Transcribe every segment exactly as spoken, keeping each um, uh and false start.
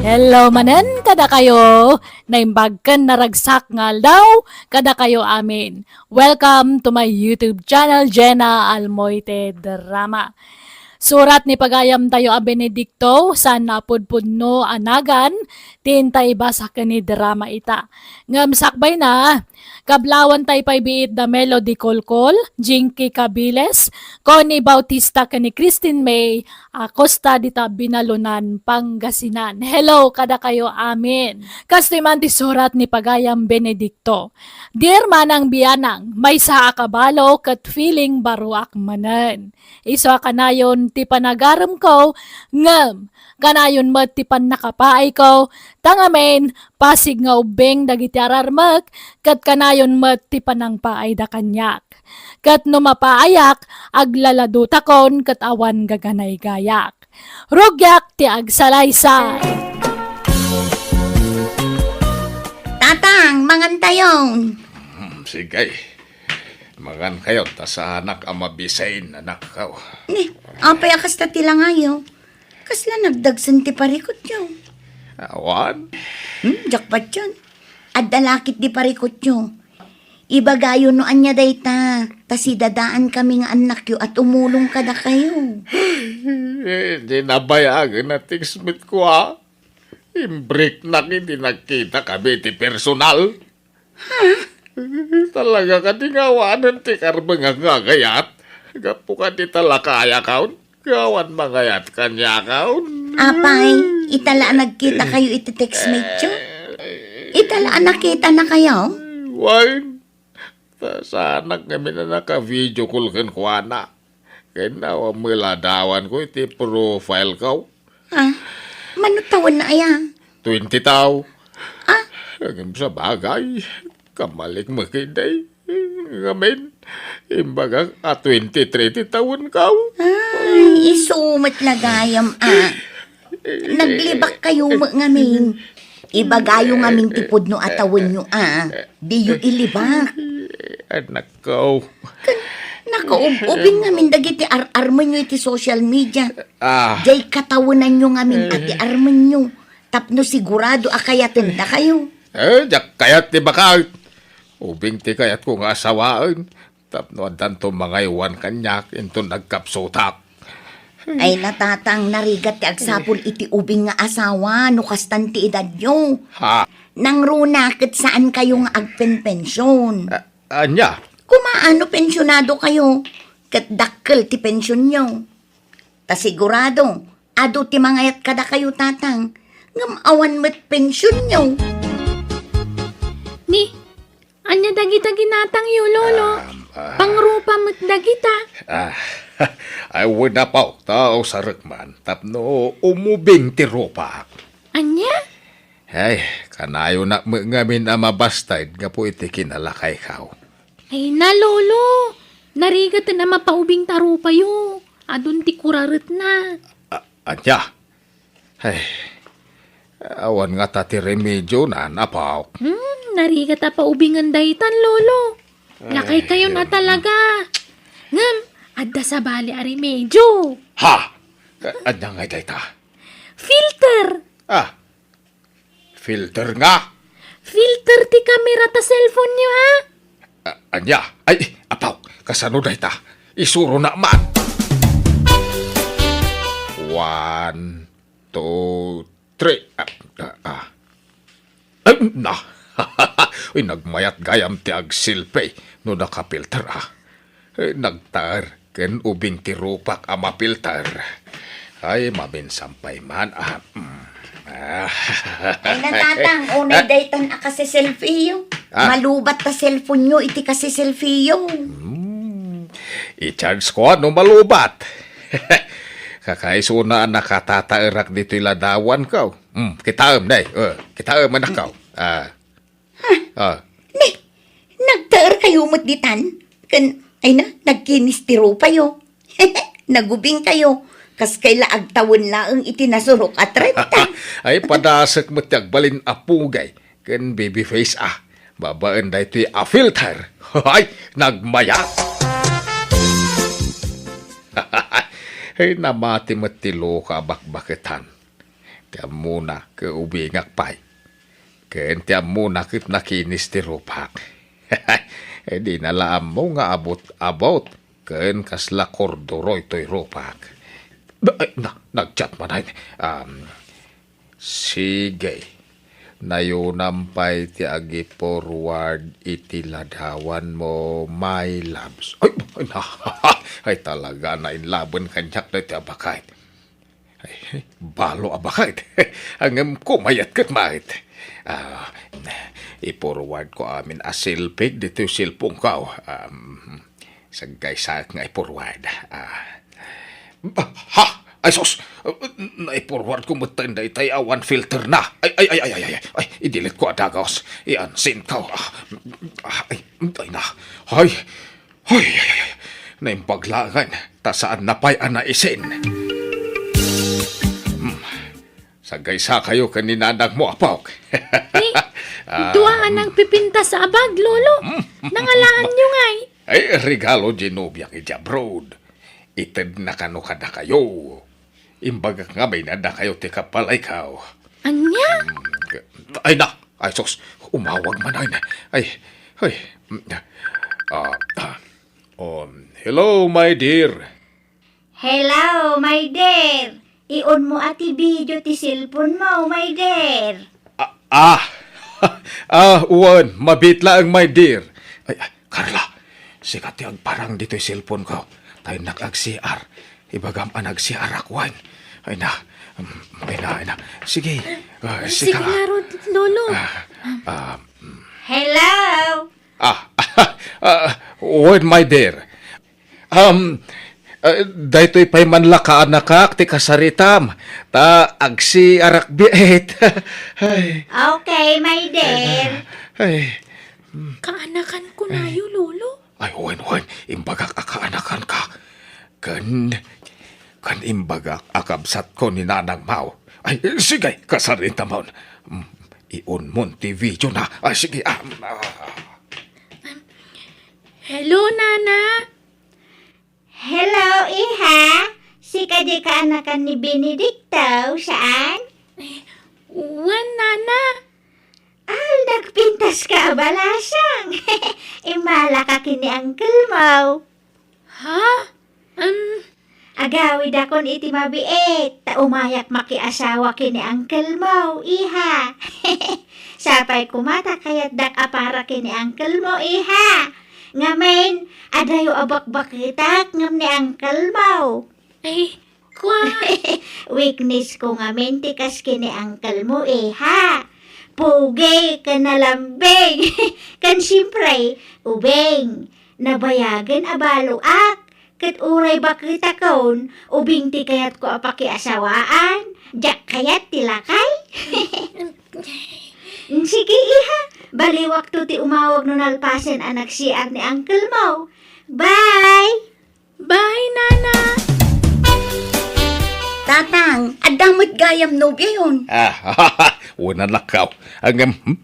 Hello manen kadakayo, naimbag ken naragsak nga aldaw kadakayo amin. Welcome to my YouTube channel, Jenna Almoite Drama. Surat ni pagayamtayo a Benedicto, saan a pudpudno a nagan, ti intay basa ken ni drama ita. Ngem sakbay na, kablawantay pay biit da Melo Di Colcol, Jinky Cabiles, Connie Bautista ken ni Christine May Acosta dita Binalunan, Pangasinan. Hello kadakayo amin. Kastoy man ti surat ni pagayam Benedicto. Dear Manang Bianang, maysa a kabalo ket feeling baruak manen. Isu a kanayon ti panagaremko, ngem kanayon met ti pannakapaayko, ta ngamin, pasig nga ubbing dagiti ararmek, ket kanayon met ti panangpaayda kaniak. Ket no mapaayak, aglaladutakon ket awan gaganaygayak. Rugiak ti agsalaysay. Tatang, mangantayon. Hmm, sige. Mangankayon, ta saanak a mabisin, anakko. Ni, apay a kasta ti langayo? Kasla nagdagsen ti parikutyo? Awan. Hmm, diak patien. Adda lakit di parikutyo. Ibagayo no ania dayta, ta sidadaan kami nga annakyo a tumulong kadakayo. Eh, di nabayagen a text met ko, ah. Imbreknak idi nagkita kami ti personal. Ha? Talaga kadi nga awanen ti karbeng a ngagayat? Gapu kadi ta lakayakon? Nga awan mangayat kaniakon? Apay, ita la a nagkita kayo iti textmate yo? Ita la a nakita na kayo? Wen, ta saanak ngamin a naka-video call kenkuana. Ken awan met ladawanko iti profile ko. Ah, mano tawen na aya? Twenty taw. Ah? Ngem sabagay, kamalik met kadi. Ngamin, imbagak a twenty-three ti tawenko. Ay, isu met la gayam, ah. Naglibak kayo met ngamin. Ibagayo ngamin ti pudno a tawenyo, ah. Diyo ilibak. Anakko. Ken nakaub-ubing ngamin dagiti ar-armenyo iti social media. Ah. Diay katawenanyo ngamin a ti armenyo tapno sigurado a kayatendakayo. Eh, diak kayat ti baket. Ubing ti kayatko nga asawaen tapno addanto mangaywan kaniak inton agkapsutak. Ay, natatang, narigat ti agsapul iti ubing nga asawa no kastan ti edadyo. Ha? Nangruna ket saan kayo nga agpenpension. A-, ania? Kumaano pensionado kayo? Ket dakkel ti pensionyo. Ta sigurado, adu ti mangayat kadakayo, tatang, ngem awan met pensionyo. Ni, ania dagita ginatangyo, Lolo? Ah, ah. Pangrupa met dagita. Ah, ay, wen, apo, ta usarek man tapno umubing ti rupak. Ania? Ay, kanayonak met ngamin a mabasted gapu iti kinalakayko. Ay na, Lolo! Narigaten a mapaubing ta rupayo. Adun ti kuraretna. A-, ania? Ay, awan ngata ti remedio na, apo. Hmm, narigat a paubingen daytan, Lolo. Lakay kayo na talaga. Ngem, adda sabali a remedio. Ha? Ania ngay dayta? Filter! Ah, filter nga? Filter ti kamera ta cellphone-yo, ha? A-, ania? Ay, apo, kasano dayta? Isuronak man. One, two, three. Ah, ah, ah. Ay, na. Uy, nagmayat gayam ti agselfie no nakapilter, ah. Eh, nagtaer ken ubing ti rupak a mapilter. Ay, maminsan pay man, ah. Mm. Ah. Ay, natatang, unay daytan a kaseselfie-yo. Ah. Malubat ta cellphone-yo iti kaseselfie-yo. Hmm. I-charge ko no malubat. Kakaisuna a nakatataerak ditoy ladawanko. Hmm, kitaem, nay. Eh, kitaem, anakko. Ah. Ah. Ni, nagtaer kayo met ditan? Ken, ay na, nagkinis ti rupayo. Nagubing kayo. Kas kayla agtawen laeng iti nasurok a trenta. Ay, padasek met ti agbalin a pugay ken baby face, ah. Babaen daytoy a filter. Ay, nagmayat. Ay, namati met ti loka a bakbaketan. Ti ammona, ket ubingak pay. Ken ti ammona ket nakinis ti rupak. Dina la ammo nga abot-abot ken kasla korduroy toy rupak. Ay, na, nag-chat manen. Um, sige. Nayonam pay ti agi-forward iti ladawanmo, my loves. Ay, ay, na, ay, talaga, nainlaben kaniak daytoy a baket. Ay, balo a baket. Ngem kumayat ket met. Ah, i-forward ko amin a selfie ditoy cellphone ko. Um, sagaysaek nga i-forward. Ah. Ah, ha! Ay, sus! Nai-forward ko met daytay awan filter na. Ay, ay, ay, ay, ay, ay, ay, i-delete ko a dagus. I-unsend ko. Ah, ah, ay, ay na. Ay, ay, ay, ay, ay. Naimbag laengen, ta saan na pay a naisin. Hmm. Sagaysa kayo ken ni nanangmo, apok. Eh, Ah, dua a nagpipintas a bag, Lolo. Nangalaanyo ngay. Ay, regalo di nobiak iti abroad. Itedna kano kadakayo. Imbagak ngamin a dakayo ti kapalaykaw. Ania? Hmm, ay na, ay sus, umawag manen. Ay, ay. Ah, ah. Um, hello, my dear. Hello, my dear. I-on mo a ti video ti cellphone mo, my dear. Ah, ah, ah, wen, mabiit laeng, my dear. Ay, ay, Carla, sika ti agparang ditoy cellphone ko. Ta innak ag-C R. Ibagam a nag-C R ak wen. Ay na, um, ay na, ay na. Sige, ah, Sige sika. Ngarud, Lolo. Ah, ah, Hello? Ah, ah, wen, my dear. Um, ah, daytoy pay man la kaanakak ti kasaritam, ta agsi-arak biit. Ay. Okay, my dear. Ay. Kaanakan kunayo, Lolo? Ay, wen, wen, imbagak a kaanakanka. Ken, ken imbagak a kabsatko ni Nanang Mau. Ay, sige, kasaritamon. Mm, i-on mon ti video na. Ay, sige, ah, ah. Hello, Nana. Hello, iha. Sika di kaanakan ni Benedicto, saan? Eh, wen, Nana. Al, nagpintas ka a balasang. Immala ka ken ni uncle mo. Ha? Um, Agawidakon iti mabiit, ta umayak makiasawa ken ni uncle mo, iha. Sapay koma ta kayatdak a para ken ni uncle mo, iha. Ngamin, adayo a bakbaketak ngem ni uncle mo. Ay, kwa. Weakness ko ngamin ti kas ken ni uncle mo, iha. Pugi, ken nalambing, ken siyempre, ubing. Nabayagen a baloak, ket uray baketakon, ubing ti kayatko a pakiasawaan, diak kayat ti lakay. Sige, iha, baliwakto ti umawag no nalpasen a nag-C R ni uncle mo. Bye! Bye, Nana! Tatang, adda met gayam nobiayon. Ah, wen a lakkaw. Ngem, hmm?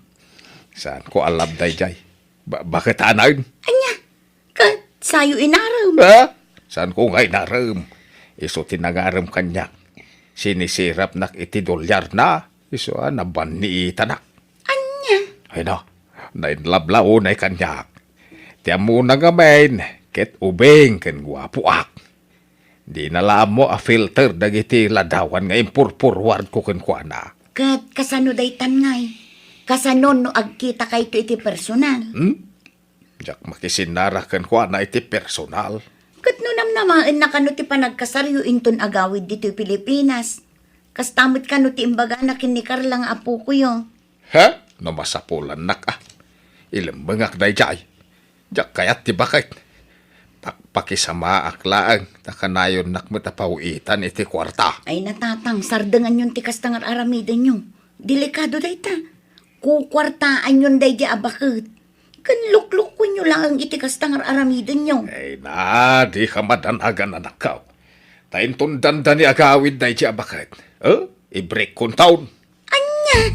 Saanko a love daydiay. Ba-, bakit anan? Ania? Ket sayo inarem. Ha? Saanko nga inarem? Isu ti nangarem kaniak. Sinisirapnak iti dolyarna. Isu a nabanniitanak. Ania? Ay na, nainlabla unay kaniak. Ti ammona ngamin, ket ubing ken guapoak. Dina la ammo a filter dagiti ladawan nga impurpurwadko kenkuana. Ket kasano daytan ngay? Kasano no agkitakayto iti personal? Hmm? Diak makisinara kenkuana iti personal. Ket no namnamaenna kano ti panagkasaryo inton agawid ditoy Pilipinas, kasta met kano ti imbagana ken ni Carla nga apokoyo? Ha? No masapulannak a. Ilemmengak daydiay. Diak kayat ti baket. Pakpakisamaak laeng ta kanayonnak met a pawitan iti kuarta. Ay, natatang, sardenganyon ti kasta nga ar-aramidenyo. Delikado dayta. Kukuartaanyon daydi a baket. Ken luklukwenyo laeng iti kasta nga ar-aramidenyo. Ay na, di ka madanagan, anakkaw. Ta inton dandani agawid daydi a baket. Eh? I-break kontaon. Ania?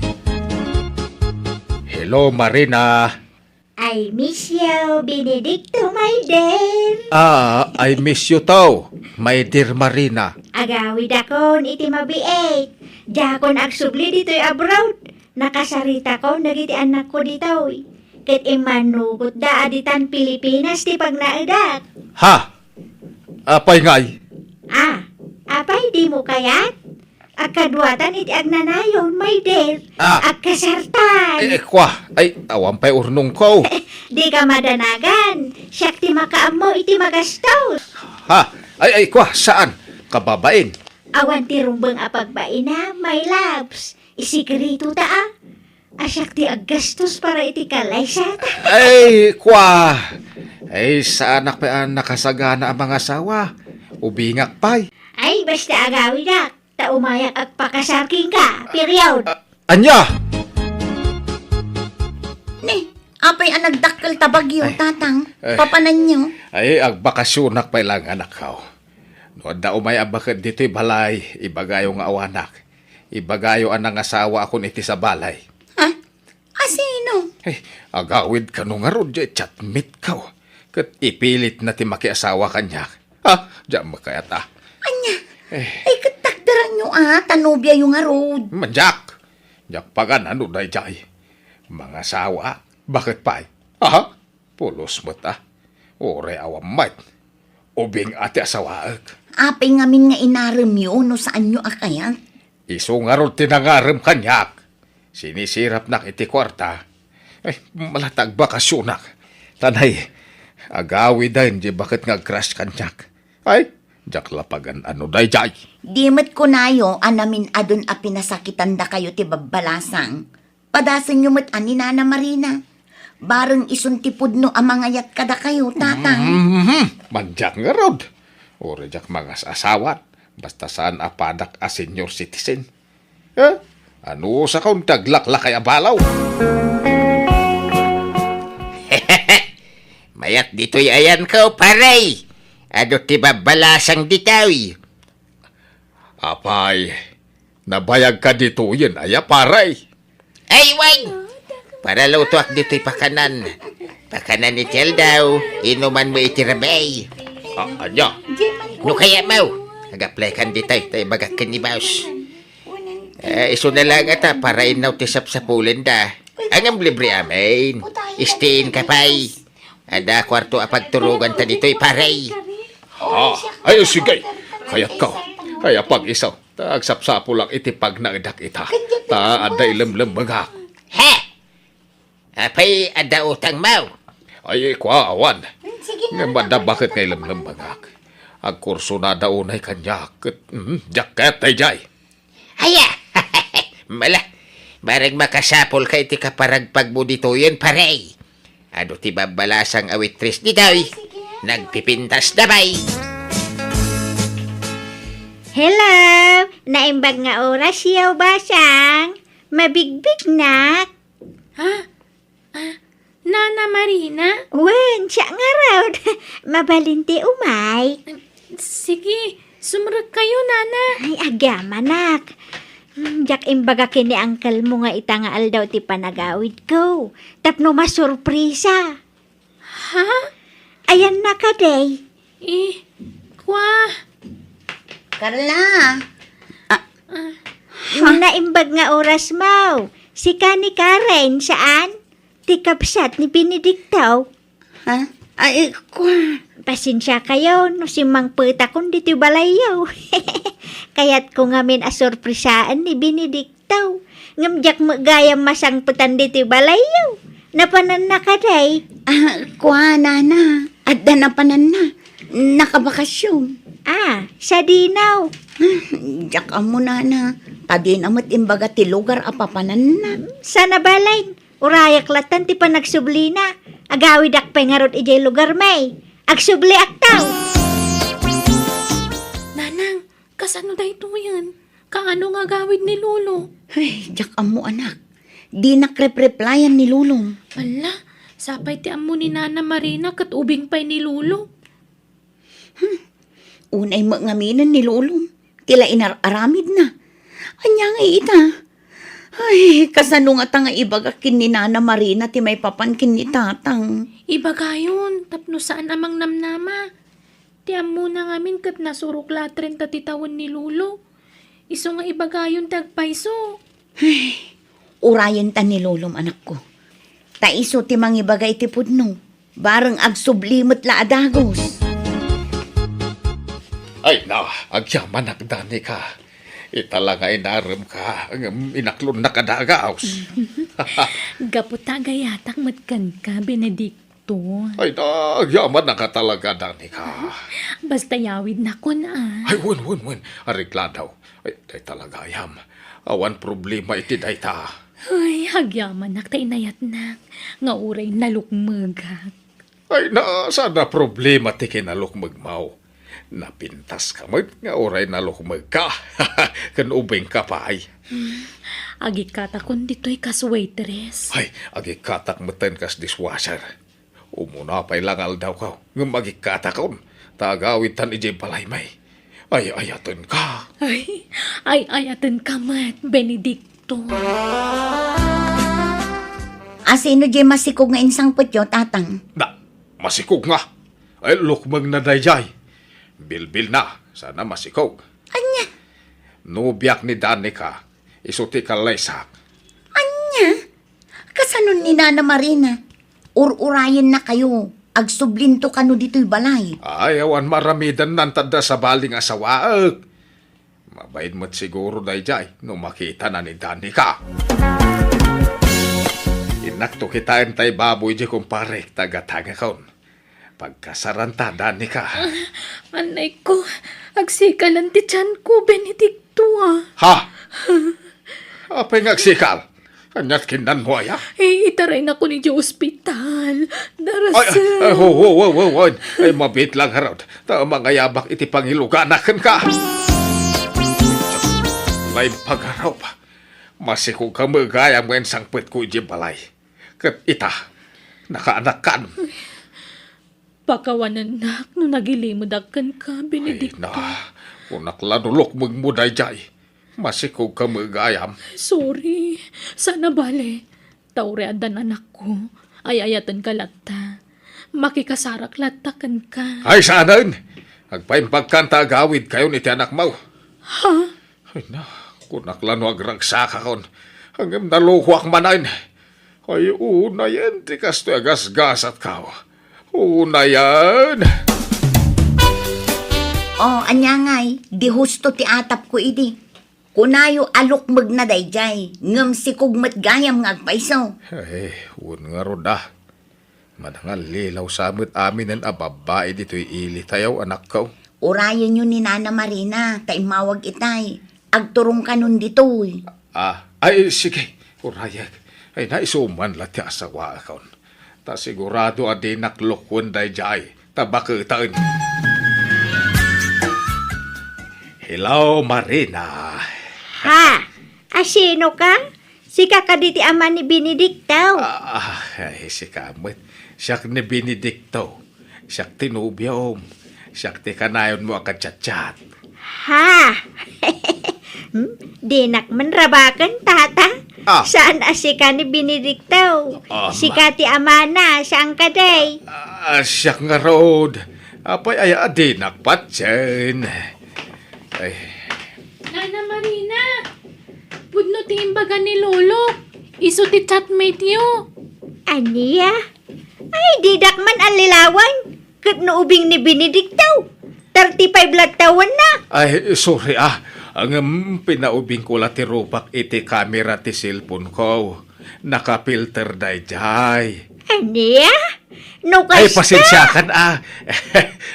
Hello, Marina. I miss you, Benedicto, my dear. Ah, I miss you too, my dear Marina. Agawidakon iti mabiit. Diakon agsubli ditoy abroad. Nakasaritakon dagiti annakko ditoy. Ket immannugotda a ditan Pilipinas ti pagnaedak. Ha? Apay ngay? Ah, apay dimo kayat? Agkaduatan iti agnanayon, my dear. Ah. Agkasartan. Ay, ay, kwa. Ay, awan pay urnongko. Dika madanagan. Siak ti makaammo iti magastos. Ha? Ay, ay, kwa, saan? Kababain. Awan ti rumbeng a pagbainam, my loves. Isikreto ta, ah. A siak ti aggastos para iti kalaysata. Ay, kwa. Ay, saanak pay a nakasagana a mangasawa. Ubingak pay. Ay, basta agawidak. Ta umayak agpakasar kenka. Period. A-, ania? Ni, apay a nagdakkel ta bagyo, Ay. Tatang? Ay. Papananyo? Ay, agbakasionak pay laeng, anakko. No adda umay a baket ditoy balay, ibagayo nga awanak. Ibagayo a nangasawaakon iti sabali. Ha? A sino? Eh, agawid kano ngarud, diay chatmate ko. Ket ipilitna ti makiasawa kaniak. Ha? Diak met kayat, ah. Ania? Eh. Ay, ket takderanyo, ah, ta nobiayo ngarud. Madiak. Diak pagan-ano daydiay. Mangasawa. Baket pay? Aha. Pulos met, ah. Uray awan met. Ubing a ti asawaek. Apay ngamin nga inaremyo no saanyo a kayat? Isu ngarud ti nangarem kaniak. Sinisirapnak iti kuarta. Ay, mala ta agbakasionak. Tanay, agawiden diay baket nga agcrush kaniak. Ay, diak la pagan-ano daydiay. Di met kunayo a namin-adun a pinasakitandakayo ti babbalasang. Padasenyo met a ni Nana Marina. Bareng isun ti pudno a mangayat kadakayo, Tatang. Mhm. Madiak ngarud. Uray diak mangas-asawan. Basta saan a padak a senior citizen. Eh? Anusakon ti aglaklakay a balaw? Mayat ditoy ayanko, pare. Adu ti babbalasang ditoy. Apay, nabayagka ditoyen aya, pare? Ay, wen! Para lutoak ditoy pakanan. Pakanan iti aldaw, inumanmo iti rabii. Ah, ania? No kayatmo, ag-applykan ditoy, ta ibagak ken ni boss. Eh, isuna laeng ta, para innaw ti sapsapulenda. Ngem libre amin. Stay-in ka pay. Adda kuarto a pagturoganta ditoy, pare. Ah, ay, sige. Kayatko. Kaya pag-isu. Ta agsapsapulak iti pagnaedak ita. Ta adda ilemlemmengak. He! Apay adda utangmo? Ay, kua, awan. Ngem adda baket nga ilemlemmengak. Agkursunada unay kaniak ket, mm, diak kayat daydiay. Aya! Mala, bareng makasapulka iti kaparagpagmo ditoyen, pare. Adu ti babbalasang a waitress ditoy. Nagpipintas da pay. Hello! Naimbag nga orasyo, basang. Mabigbignak. Ha? Ah, Nana Marina? Wen, siak ngarud. Mabalin ti umay. Sige, sumrekkayo, Nana. Ay, agyamanak. Hmm, diak imbaga ken ni uncle mo nga ita nga aldaw ti panagawidko. Tapno masurprisa. Ha? Ayanna kadi. Eh, kua. Carla. Ah. Ah. Naimbag nga orasmo. Sika ni Karen, saan? Ti kabsat ni Benedicto. Ha? Ay, kua. Pasensiakayo no simmangpetakon ditoy balayyo. Kayatko ngamin a surprisaen ni Benedicto. Ngem diak met gayam masangpetan ditoy balayyo. Napananna kadi? Ah, kua, Nana. Adda napananna. Nakabakasyon. Ah, sadino? Ah, diak ammo, Nana. Ta dina met imbaga ti lugar a papananna. Saan a bale? Urayak lattan ti panagsublina. Agawidak pay ngarud idiay lugarmi. Agsubliakto. Nanang, kasano daytoyen? Kaano nga agawid ni Lolo? Ay, diak ammo, anak. Dinak repreplayan ni Lolo. Ala, sapay ti ammo ni Nana Marina ket ubing pay ni Lolo. Hmm. Unay met ngaminen ni Lolo ti la inar-aramidna. Ania ngay ita? Ay, kasano ngata nga ibagak ken ni Nana Marina ti maipapan ken ni Tatang? Ibagayon, tapno saan a mangnamnama. Ti ammona ngamin ket nasurok la a trenta ti tawen ni Lolo. Isu nga ibagayon ti agpayso. Ay, urayen ta ni Lolom, anakko. Ta isu ti mangibaga iti pudno. Bareng agsubli met la a dagus. Ay na, agyamanak, Danica. Ita la nga inaremka, ngem inaklonnak a dagus. Gapu ta agayatak met kenka, Benedicto. Ay na, agyamanak a talaga, Danica. Basta yawidnakon, a. Ay, wen, wen, wen. Areglado. Ay, dayta la gayam. Awan problema iti dayta. Ay, agyamanak ta inayatnak nga uray nalukmegak. Ay na, saan a problema ti kinalukmegmo. Napintaska met nga uray nalukmegka. Ken ubingka pay. Hmm, agikkatakon ditoy kas waitress. Ay, agikkatak metten kas dishwasher. Umuna pay la nga aldawko, ngem agikkatakon, ta agawidtan idiay balaymi. Ay-ayatenka. Ay, ay-ayatenka met, Benedicto. A, sino diay masikog nga insangpetyo, Tatang? Na, masikog nga. Ay, lukmegna daydiay. Bilbilna, saan a masikog. Ania? Nobiak ni Danica, isu ti kallaysak. Ania? Kasano ni Nana Marina? Ur-urayennakayo. Agsublinto kano ditoy balay. Ay, awan maaramidenna, anta adda sabali nga asawaek. Mabain met siguro daydiay no makitana ni Danica. Innakto kitaen tay baboy di kumparek ta gatangakon. Pagkasaranta, Danica. Ah, anay ko, agsikalen ti tianko, Benedicto, a. Ha? Apay nga agsikal? Aniat kinnanmo aya? Eh, itaraynakon idiay ospital. Ay, ay, ay, ho, ho, ho, ho, ho. Ay, mabiit lang, ngarud. Ta mangayabak iti pangiluganak kenka. Laimpagarop. Masikogka met gayam nga insangpetko idiay balay. Ket ita, nakaanakkan. Pakawanennak no nagilimedak kenka, Benedicto. Ay, na, kunak la no lukmegmo daydiay. Masikogka met gayam. Sorry. Saan a bale. Ta uray addan anakko, ay-ayatenka latta. Makikasarak latta kenka. Ay, saanen! Agpaimbagkan ta agawidkayon iti anakmo. Ha? Ay na, kunak la no agragsakakon. Ngem nalukoak manen. Ay, unayen ti kastoy a gasgasatko. Unayen! O, ania ngay, di husto ti atapko idi. Kunayo a lukmegna daydiay, ngem sikog met gayam nga agpayso. Ay, wen ngarud a. Manangallilaw sa met aminen a babbai ditoy ilitayo, anakko. Urayenyo ni Nana Marina ta immawag itay. Agturongkanon ditoy. Ah, ay, sige, urayek. Ay, naisuman la ti asawaakon. Ta sigurado a dinak lukwen daydiay, ta baketen. Hello, Marina. Ha? A, sino ka? Sika kadi ti ama ni Benedicto? Ah, ay, sika met. Siak ni Benedicto. Siak ti nobiom. Siak ti kanayonmo a kachatchat. Ha? Hmm? Dinak man rabaken, tata. Ah. Saan a sika ni Benedicto? Ah, ma- Sika ti amana, saan kadi? Ah, siak ngarud. Apay aya a dinak patien. Ay. Nana Marina, pudno ti imbaga ni Lolo. Isu ti chatmate-yo. Ania? Ay, didak man allilawan. Ket no ubing ni Benedicto, thirty-five la tawenna. Ay, sorry, ah. Ngem pinaubingko la ti rupak iti kamera ti cellphone-ko. Nakapilter daydiay. Ania? No kasta? Ay, pasensiakan, ah.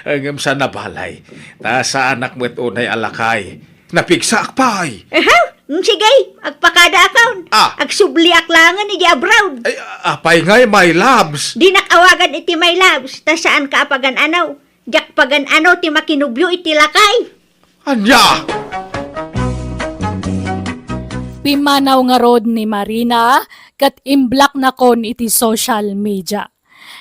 Ngem saan a bale. Ta saanak met unay a lakay. Napigsaak pay. Aha, mm, sige, agpakadaakon. Ah. Agsubliak laengen idiay abroad. Ay, apay ngay, my loves? Dinak awagan iti my loves, ta saanka a pagan-ano. Diak pagan-ano ti makinubio iti lakay. Ania? Pimmanaw ngarud ni Marina ket imblocknakon iti social media.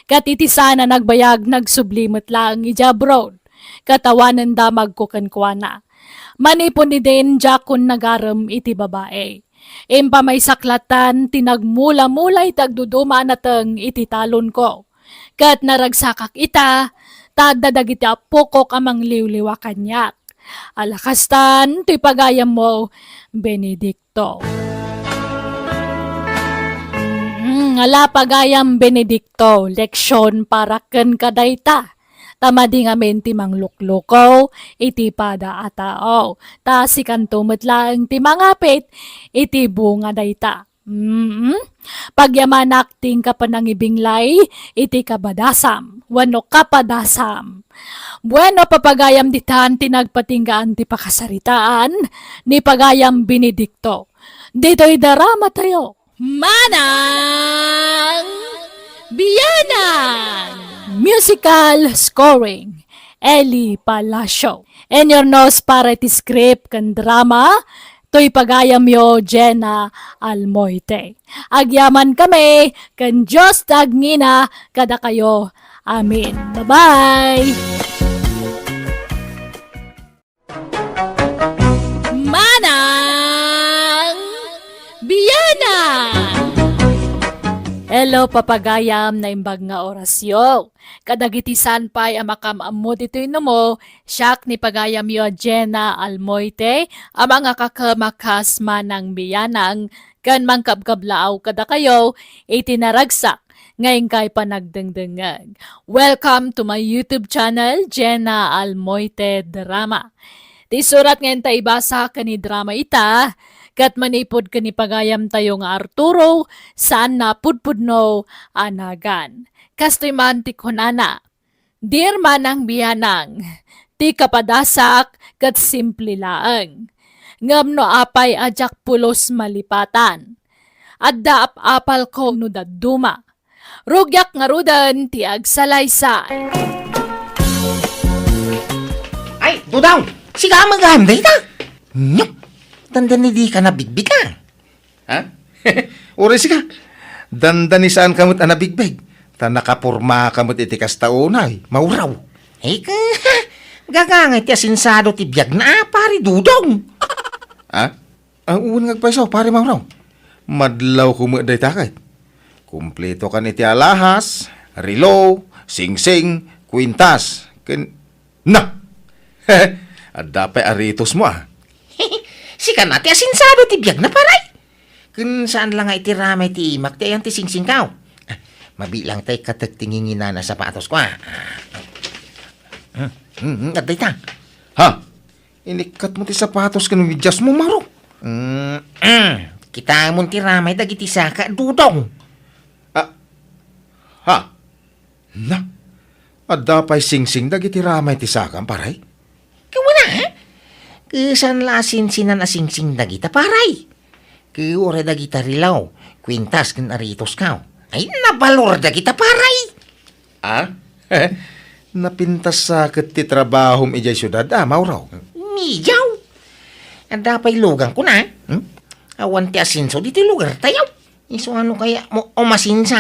Ket iti saan a nagbayag, nagsubli met laeng idiay abroad. Ket awanen damagko kenkuana. Manipud idin, diakon nagarem iti babai. Impamaysak lattan ti nagmula-mula iti agduduma a nateng iti talonko. Ket naragsakak ita, ta adda dagiti appokok a mangliwliwa kaniak. Ala kastan, toy pagayammo, Benedicto. Mm, ala pagayam Benedicto, leksion para kenka dayta. Ta madi ngamin ti mangluklukaw iti pada a tao. Ta sikanto met laeng ti mangapit iti bunga dayta. Mm. Pagyamanak ti inka panangibinglay iti kabadasam wenno kapadasam. Bueno, papagayam ditan ti nagpatinggaan ti pakasaritaan ni pagayam Benedicto. Ditoy drama tayo. Manang Bianang! Musical scoring, Eli Palacio. Inurnos para iti script ken drama, toy pagayamyo, Jenna Almoite. Agyaman kami, ken Dios ti agngina kadakayo. Amen. Bye-bye! Manang Bianang! Hello, papagayam, naimbag nga orasyo. Kadagiti saan pay a makaam-ammo ditoy numo, siak ni pagayamyo a Jenna Almoite, a mangakakem a kas Manang Bianang, ken mangkabkablaaw kadakayo iti naragsak nga inkay panagdengdengngeg. Welcome to my YouTube channel, Jenna Almoite Drama. Ti surat nga inta ibasa ken idrama ita, ket manipud ken ni pagayamtayo nga Arturo, saan a pudpudno a nagan. Kastoy man ti kunana, Dear Manang Bianang, ti kapadasak ket simple laeng. Ngem no apay a diak pulos malipatan, adda ap-apalko no dadduma. Rugiak ngaruden ti agsalaysay. Ay, Dudong! Sika a maganda ita! Nyok! Tanda ni di ka nabigbig ka. Ha? Uray sika. Dandani saan ka met a nabigbig. Ta nakaporma ka met iti kasta unay, Mauraw. Ay, ka, gagangay ti asinsado ti biag na, pare Dudong. Ha? Ah, wen nga agpayso, pare Mauraw. Madlaw ko met dayta ket. Kumpleto kan iti alahas, relo, singsing, kwintas, ken, na! Adda pay aritos mo, ah. Sika na ti asinsado ti biag na, paray. Ken saan la nga iti ramay ti imak ti ayan ti singsingkaw. Ah, mabilang tay katek ti nginginana sapatos ko, ah. Ah. Hmm, hmm, hmm, adda ita. Ha? Inikkat mo ti sapatos ken medyas mo, Maro. Mm, mm. Kitamon ti ramay dagiti saka, Dudong. Ah, ha? Na, adda pay singsing dagiti ramay ti sakam, paray? Kuna, eh? Ket saan la a sinsinan a singsing dagita, paray? Ket uray dagita relo, kwintas ken aritos kaw. Ay, nabalor dagita, paray! Ah? Napintas sa ket ti trabahom idiay siudad, ah, Mauraw? Midiaw. Adda pay lugang kuna, hmm? Awan ti asenso ditoy lugar tayo. Isu ano kaya mo umasenso?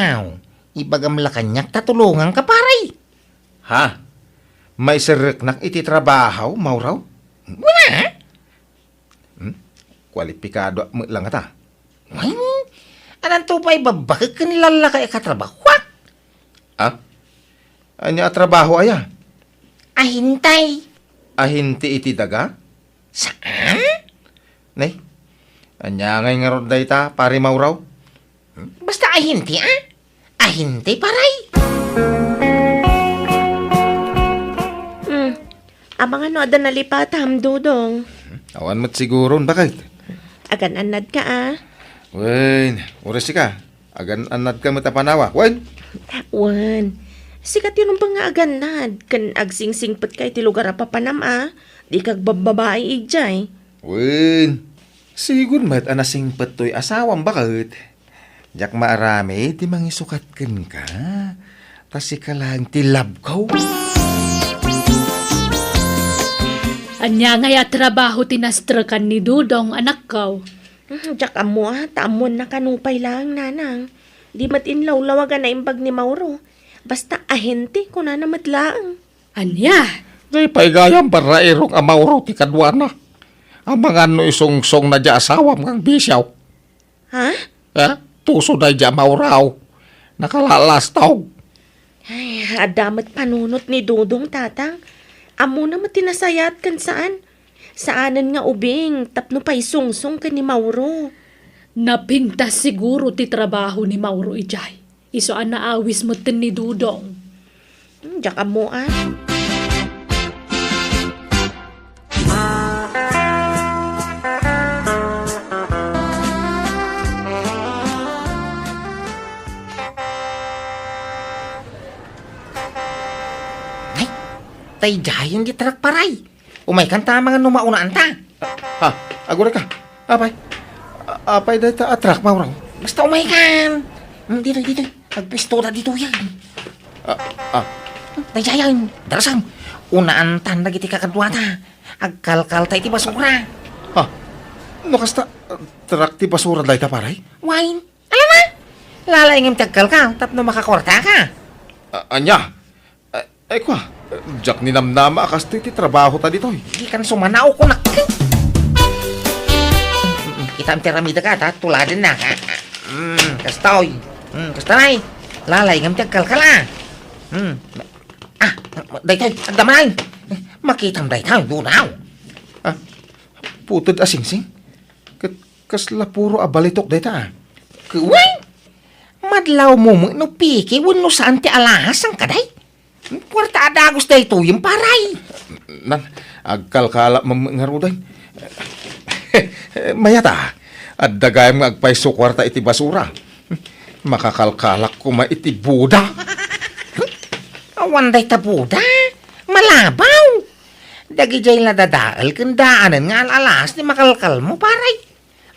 Ibagam la kaniak ta tulonganka, paray. Ha? Maiserreknak iti trabaho, Mauraw? Kuna? Hmm? Kwalipikado met la ngata. Wen, adanto pay babbakek ken lallakay a katrabahoak. Ah? Ania a trabaho aya? Ahintay. Ahente iti daga? Saan? Nay, ania ngay ngarud dayta, pare Mauraw? Basta ahente, ah? Ahente, paray. Hmm. Amangan no adda nalipatam, Dudong. Awan met siguron, bakit? Agan-annad ka, ah. Wen, uray sika. Agan-annad ka met a panawa. Wen? Wen. Sika ti rumbeng nga agannad. Ken agsingsingpet ka iti lugar a papanam, ah. Di ka agbabbabai idiay. Wen. Sigun met a nasingpet toy asawam, bakit? Diak maaramid ti mangisukat kenka, ta sika laeng ti love ko. Ania ngay a trabaho ti nastrekan ni Dudong, anakko? Hmm, diak ammo, ah, ta ammoanna kano pay laeng, nanang. Di met inlawlawag a naimbag ni Mauro. Basta ahente, kunana met laeng. Ania? Di pay gayam barrairong a Mauro ti kaduana. Amangan no isungsongna diay asawam nga agbisiaw. Ha? Ha? Tuso daydiay a Mauraw. Nakalalastog. Ay, adda met panunot ni Dudong, Tatang. Ammona met ti nasayaat ken saan. Saanen nga ubing tapno paisungsong ken ni Mauro. Napintas siguro ti trabaho ni Mauro idiay. Isu a naawis metten ni Dudong. Hmm, diak ammo, a. Ay, daydiayen ti truck, paray. Umaykan ta mangan no maunaan ta. Ha? Agurayka? Apay? A-, apay dayta a truck, Mauro? Basta umaykan. Hmm, ditoy, ditoy. Agpisto ta ditoy yan. Ah, ah. Daydiayen, darasam. Unaan tan dagiti kakaduata. Agkalkal ta iti basura. Ha? No kasta, truck ti basura dayta, paray? Wen. Alam a? Lalaingem ti agkalkal tapno makakuartaka. A-, ania? Ay, ay, kua, diak ninamnama a kastoy ti trabaho ta ditoy. Dikan sumanaw kunak. Mm, kitaem ti aramidek a, ta tuladennak. Mm, kastoy. Mm, kasta nay. Lalaingem ti agkalkal a. Mm. Ah, daytoy, adda man. Makitam daytoy, dunaw. Ah, puted a singsing. Ket kasla puro a balitok dayta, a. Kuway! Madlawmo met no peke wenno saan ti alahas, saan kadi? Kuarta a dagus daytoyen, paray. Nan, agkalkala met ngaruden. Mayat a, adda gayam nga agpayso kuarta iti basura. Makakalkalak koma iti boda. Awan dayta boda. Malabaw. Dagidiay la dadael ken daanen nga al-alas ti makalkalmo, paray.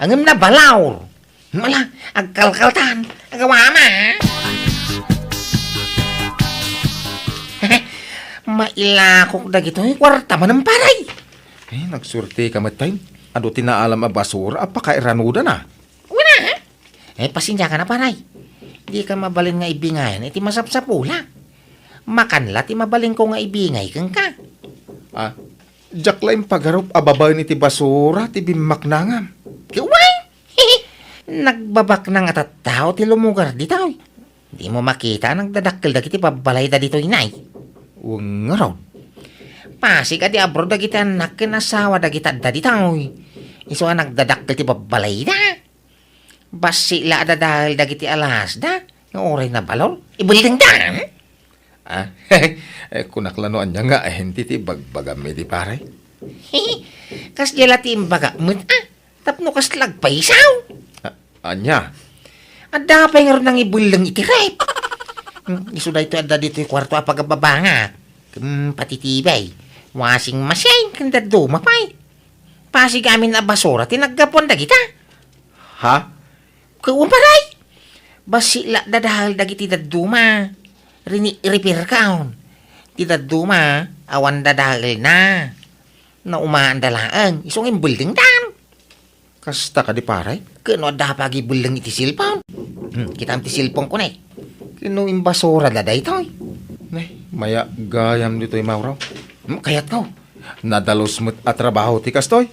Ngem nabalaw. Ala, agkalkaltan. Agawama. Mailakok dagitoy kuarta manen, paray. Eh, nagsuerteka met, tay. Adu ti naalam a basura a pakairanudan, a. Wen a? Eh, pasensiakan a, paray. Dika mabalin nga ibingayan iti masapsapulak. Makan la ti mabalinko nga ibingay kenka. Ah, diak la impagarup a babaen iti basura ti bimmaknangam. Ket wen! Nagbabaknang a tattao ti lumugar ditoy. Dimo makita a nagdadakkel dagiti babbalayda ditoy, nay? Wen ngarud. Pasig a di abroad dagiti annak ken asawa dagiti adda ditoy. Isu a nagdadakkel ti babbalayda. Bassit la a dadael dagiti alahasda nga uray nabalor. Ibuildingdan! Ah, eh, kunak la no ania nga ahin ti, ti bagbagam idi, pare? Kasdiay la ti imbagak met, a. Tapno kasla agpaysaw. A-, ania? Adda pay ngarud nangibuilding iti ref. Hmm, isu daytoy adda ditoy kuarto a pagababangak. Hmm, pati T V, washing machine, ken dadduma pay. Pasig amin a basura ti naggapuan dagita. Ha? Ket wen, paray! Bassit la dadael dagiti dadduma. Rini-, repair kaon. Ti dadduma, awan dadaelna. Naumaanda laeng, isu nga imbuildingdan. Kasta kadi, paray? Ket no adda pagibuilding iti cellphone. Hmm, kitaem ti cellphone ko, ne. Ket no imbasurada daytoy. Ne, mayat gayam ditoy, Mauro. Hmm, kayatko. Nadalus met a trabaho ti kastoy.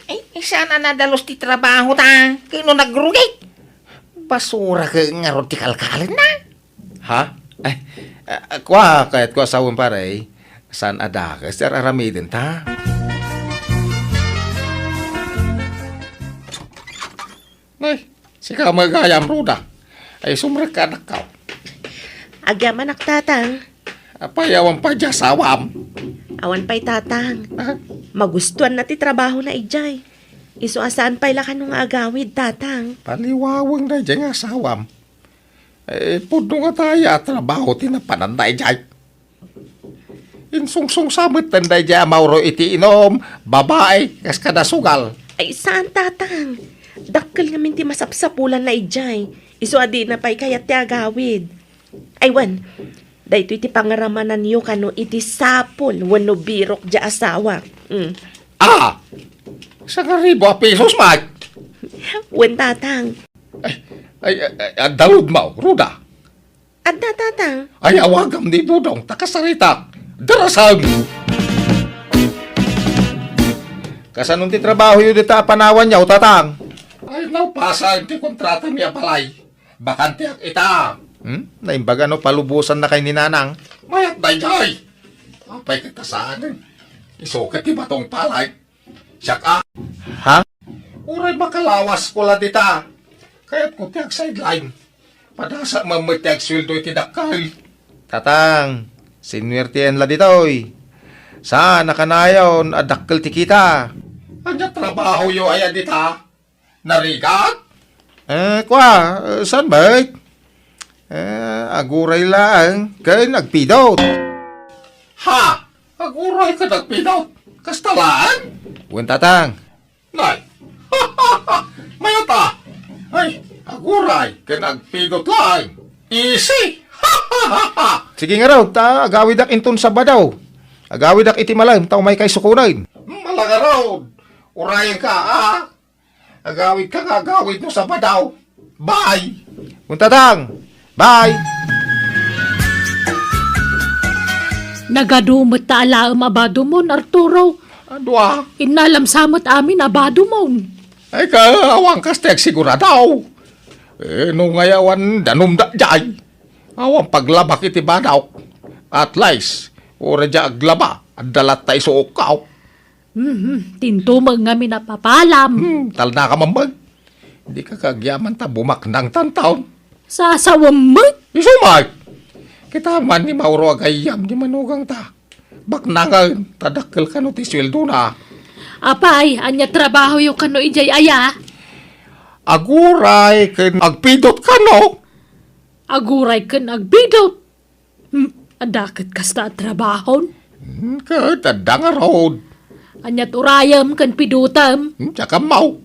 Ay, saan a nadalus ti trabaho ta, ket no nagrugit? Basura ket ngarud ti kalkalenna. Ha? Ay, ah, kua, kayatko a sawen, pare. Saan a dakes ti ar-aramidenta? Ay, sika met gayam, Ruda. Ay, sumrekka, anakko. Agyamanak, Tatang. Apay, awan pay diay asawam? Awan pay, Tatang. Ah? Magustuanna ti trabahona idiay. Isu a saan pay la kano nga agawid, Tatang. Paliwaweng daydiay nga asawam. Eh, pudno nga aya a trabaho ti napananna idiay. Insungsongsa metten daydiay a Mauro iti inum, babai, kas kada sugal. Ay, saan, Tatang. Dakkel ngamin ti masapsapulanna idiay. Isu a dina pay kayat ti agawid. Ay, wen, daytoy ti pangaramananyo kano iti sapul wenno birok diay asawa. Mm. Ah! Sangaribu a pesos met? Wen, Tatang. Ay, ay, ay, ay, adda rudmo, Ruda. Adda, Tatang. Ay, awagam ni Dudong, ta kasaritak. Darasam! Kasano ti trabahoyo dita a panawanyo, Tatang? Ay, napasaen ti kontratami a balay. Bakanteak ita. Hmm? Naimbag a no palubosannakay ni Nanang? Mayat daydiay. Apay ket ta saanen? Isu ket ti batong palay. Siak a. Ha? Uray makalawas ko la dita. Kayatko ti agsideline. Padasa man met ti agsueldo iti dakkel. Tatang, sinuertian la ditoy. Saan a kanayon a dakkel ti kita. Ania trabahoyo aya dita? Narigat? Eh, kua, eh, saan met? Eh, aguray laeng ken agpidot. Ha? Aguray ken agpidot? Kasta laeng? Wen, Tatang. Nay. Mayat a. Ay, aguray ken agpidot laeng. Easy. Sige ngarud, ta agawidak inton Sabado. Agawidak iti malem, ta umaykay sukonen. Mala ngarud. Urayenka, a. Agawidka nga agawid no Sabado. Bye! Wen, Tatang! Bye! Nagadu met ta alaem a badumon, Arturo. Adu a? Innalam sa met amin a badumon. Ay, ka, awan kas ti agsigurado. Eh, no ngay awan danum daydiay. Awan paglabak iti badok. At least, uray diay aglaba, adda latta isuokko. Mhm, tintumeng ngamin a papalam. Hmm, talna ka man, bag. Dika kagyaman ta bumaknang tantaon. Sasawem met. Isu met. Kita man ni Mauro a gayyem ni manugangta. Baknangen, ta dakkel kano ti sueldona. Apay, ania trabahoyo kano idiay aya? Aguray ken agpidot kano. Aguray ken agpidot? Hmm, adda ket kasta a trabahon? Hmm, ket adda ngarud. Ania't urayem ken pidotem? Hmm, diak ammo.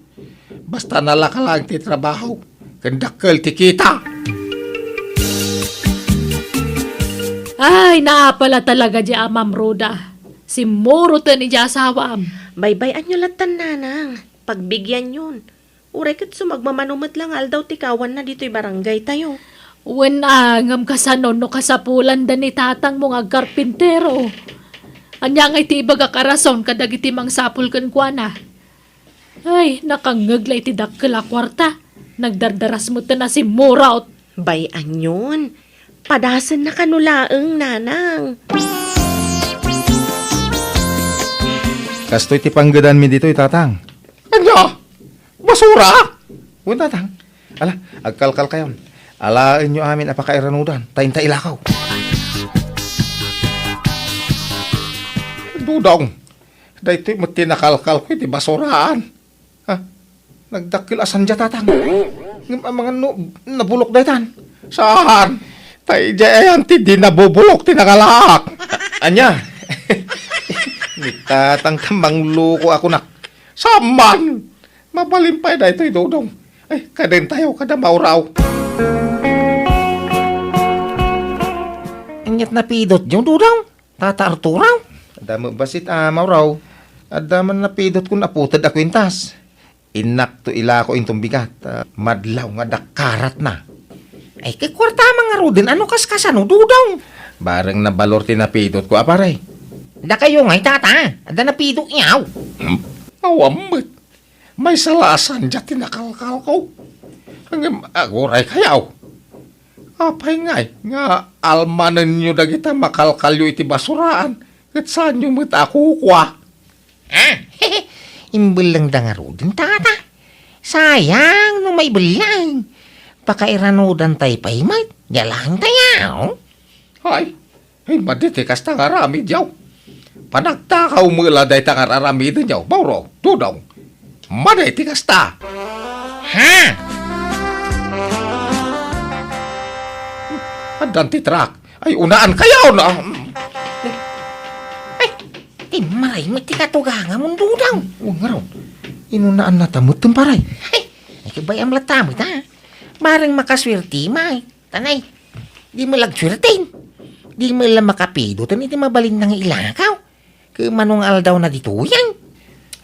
Basta nalaka laeng ti trabaho, ken dakkel ti kita. Ay, naapal a talaga diay amam, Roda. Simmuroten idiay asawam. Baybay-anyo lattan, nanang. Pagbigianyon. Uray ket sumagmamano met la nga aldaw ti kawanna ditoy barangaytayo. Wen a, ngem kasano no kasapulanda ni tatangmo nga agkarpintero? Ania ngay ti ibagak a rason kadagiti mangsapul kenkuana? Ay, nakangngeg la iti dakkel a kuarta. Nagdardaras met a simmurot. Bay-anyon. Padasenna kano laeng, nanang. Kastoy ti panggedanmi ditoy, tatang. Ania? Basura? Wen, tatang. Ala, agkalkalkayon. Alaenyo amin a pakairanudan, ta inta ilakaw. Dudong, daytoy met ti nakalkalko iti basuraan. Ha? Nagdakkel a saan diay, tatang. Ngem amangan no nabulok daytan. Saan? Ta idiay ayan ti di nabubulok ti nangalaak. A-, ania? Ni tatang ta mangluko a kunak. Saan man? Mabalin pay daytoy, Dodong. Ay, kadentayo kada Mauraw. Ania't napidotyo, Dodong? Tata Arturo? Adda met bassit a Mauraw. Adda man napidotko nga aputed a kuintas. Innakto ilako inton bigat, a, madlaw nga dakkaratna. Ay, ket kuarta man ngaruden, ano kaskasano, Dodong? Bareng nabalor ti napidotko a, pare. Dakayo ngay, tata, adda napidotyo? Hmm? Awan met. Maysa la a saan diay ti nakalkalko. Ngem aguraykayo. Apay ngay nga almanenyo dagita makalkalyo iti basuraan, ket saanyo met a kukua? Ah, imbellengda ngaruden, tata. Sayang no maibellang. Pakairanudantay pay met. Diay laeng tayaw. Ay, ay, madi ti kasta nga aramidyo. Panagtakaw met la dayta nga ar-aramidenyo, Mauro, Dodong. Madi ti kasta. Ha? Addan ti truck. Ay, unaankayo, no? Ay, ti maray met ti katugangamon, Dodong. Wen ngarud, inunaannata met, pare. Ay, ay, kabayam latta met, ha? Bareng makasuerti met. Tanay, di met la agsuerten. Di met la makapidoten iti mabalinna nga ilakaw. Ket mano nga aldawna ditoyen?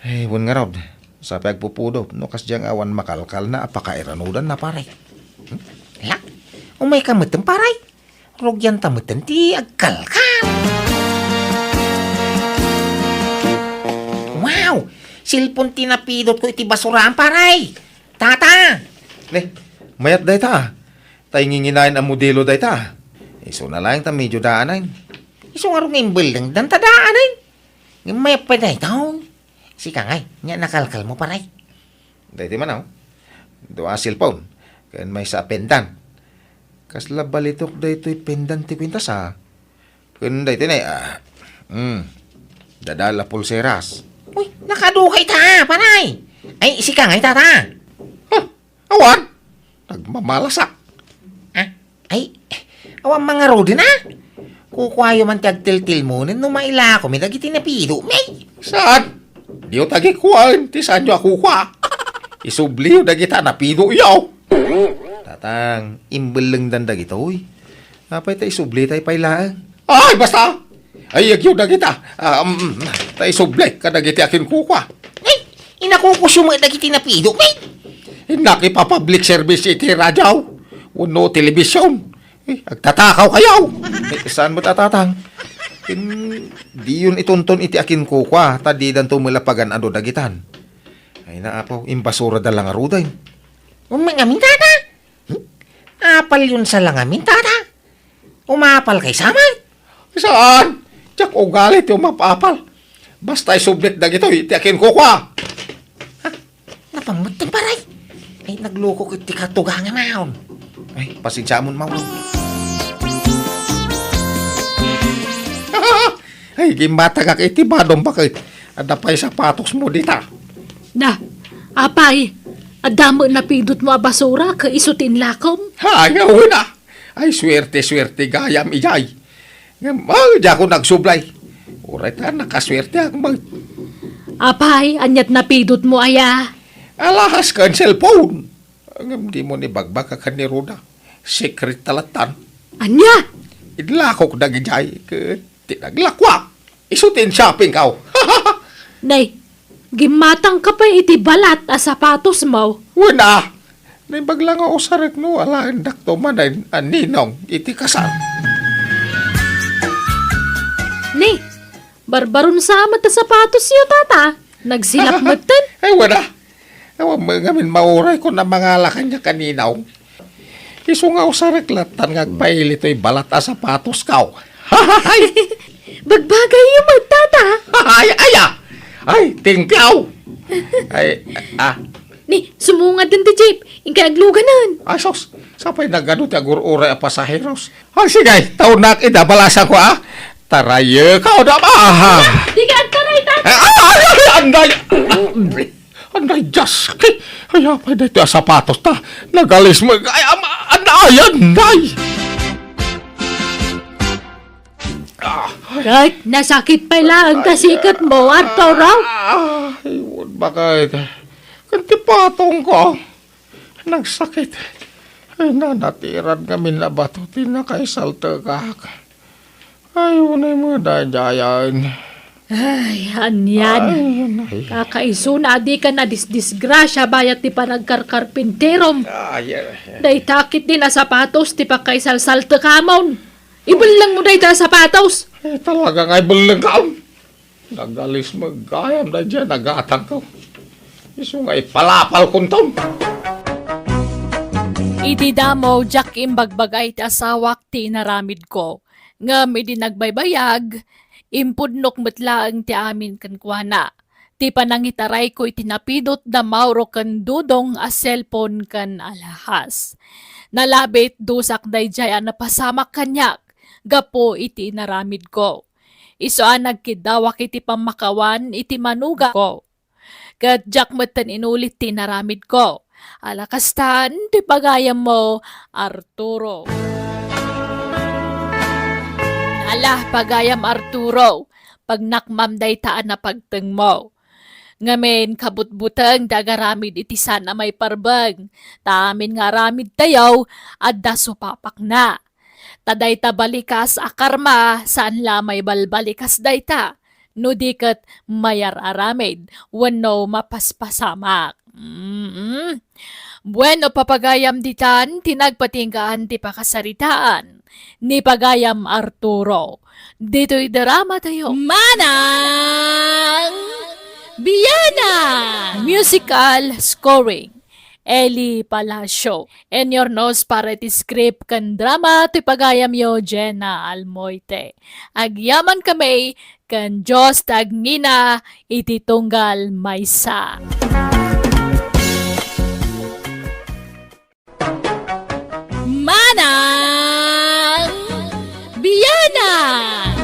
Ay, wen ngarud. Sapay agpupudot no kasdiay nga awan makalkalna a pakairanudanna, pare. Hmm? Hala, umayka metten, pare. Rugianta metten ti agkalkal. Wow! Cellphone ti napidotko iti basuraan, pare. Tata! Ne, mayat dayta, a. Ta inginginayon a modelo dayta, a. Isuna laeng ta medio daanen. Isu ngarud nga imbellengdan ta daanen. Ngem mayat pay dayta, o. Sika ngay, nya nakalkalmo, paray. Daytoy man, oh. Dua a cellphone, ken maysa a pendant. Kasla balitok daytoy pendant ti kuintas, a. Ken daytoy ne, a, hmm, dadal a pulseras. Uy, nakaduka ita, paray. Ay, sika ngay, tata. Huh, awan. Nagmamalasak. Ah, ay, awan mangaruden, a. Kukuayo man ti agtiltilmonen no mailakomi dagiti napidomi. Saan? Diyo tagikuaen ti saanyo a kukua. Isubliyo dagita napidoyo. Tatang, imbellengdan dagitoy. Apay ta isublitay pay laeng? Ay, basta! Ay, agyo dagita. Ah, um, ta isubli kadagiti akinkukua. Ay, inakukusyo met dagiti napidomi. Innak ipa-public service iti radio wenno telebision. Eh, agtatakaw kayo. Eh, saan met a, tatang? Ken diyon itunton iti akinkukua, ta didanto met la pagan-ado dagitan. Ay na, apo, imbasurada la ngaruden. Umangamin, tata? Hmm? Apalyon sa langamin, tata? Umapal kay saman? Saan? Diak ugali ti umapapal. Basta isublit dagitoy ti akinkukua. Ha? Napammutten, paray. Ay, naglukok iti katugangan. Ay, pasensiamon, Mauro. Ay, gimmatangak iti badom, baket. Adda pay sapatosmo dita. Na, apay, adda met napidotmo a basura ket isu ti inlakom? Ay, wen a. Ay, suerte, suerte gayam, ijay. Ngem, ay, diakon agsublay. Uray ta nakasuerteak met. Apay, aniat napidotmo aya? Alahas ken cellphone. Ngem dimon ibagbagak ken ni Ruda. Secret ta lattan. Ania? Inlakok dagijay ket ti naglakuak. Isu ti in-shoppingko. Nay, gimmatangka pay iti balat a sapatosmo. Wen a. Naimbag la nga usarek no alaendakto manen a ninong iti kasar. Ni, barbaron sa met a sapatosyo, tata. Nagsilap metten. Ay, wen a. Awan met ngamin maurayko a mangala kaniak a ninong. Isu nga usarek lattan nga agpaili toy balat a sapatosko. Bagbagayyo met, tata. Ay, ay, ah. Ay, thank you. Ay, ah. Ni, sumungad den ti jeep. Inkay agluganen. Ay, sus. Sapay nagadu ti agur-uray a pasaheros. Ay, sige. Tawnak ida balasanko, ah. Tarayek, ah, da, ah. Di ka agtaray, tata. Ay, ay, ay, ay, anday. Anday, Diyos! Ay, apay daytoy a sapatos ta. Nagalis mo. Ay, ama, anday, anday! Ah, Ket nasakit pay laeng ta siketmo, Arturo. Ay, wen, bakit? Ken ti patongko, nagsakit. Ay, nanatiran ngamin a bato ti nakaisaltekak. Ay, unay mo daydayaen. Ay, anian. Ay, anay. Kakaisuna a dika nadisdisgrasia bayat ti panagkarkarpinterom. Ay, ay, ay. Dayta ketdin a sapatos ti pakaisalsaltekamon. Ibellengmo dayta a sapatos. Ay, talaga nga ibellengkam. Nagalis met gayam daydiay nagatangko. Isu nga ipalapalkonton. Idi damo, diak imbagbaga iti asawak ti inaramidko. Ngem idi nagbaybayag, impudnok met laeng ti amin kenkuana. Ti panangitarayko iti napidot da Mauro ken Dudong a cellphone ken alahas. Nalabit, dusak daydiay a napasamak kaniak gapu iti inaramidko. Isu a nagkiddawak iti pammakawan iti manugangko. Ket diak metten inulit ti inaramidko. Ala kastan ti pagayammo, Arturo. Ala, pagayam Arturo, pagnakmam dayta a napagtengmo. Ngamin, kabutbuteng ti agaramid iti saan a maiparbeng, ta amin nga aramidtayo, adda supapakna. Ta dayta balikas a karma, saan la a maibalbalikas dayta, no di ket mayar-aramid wenno mapaspasamak. Mm. Bueno, papagayam ditan ti nagpatinggaan ti pakasaritaan ni pagayam Arturo. Ditoy drama tayo. Manang Biana! Musical scoring. Eli Palacio. Inyurnos para iti script ken drama ti pagayamyo, Jenna Almoite. Agyaman kami ken Dios ti agngina iti tunggal maysa. Manang Bianang!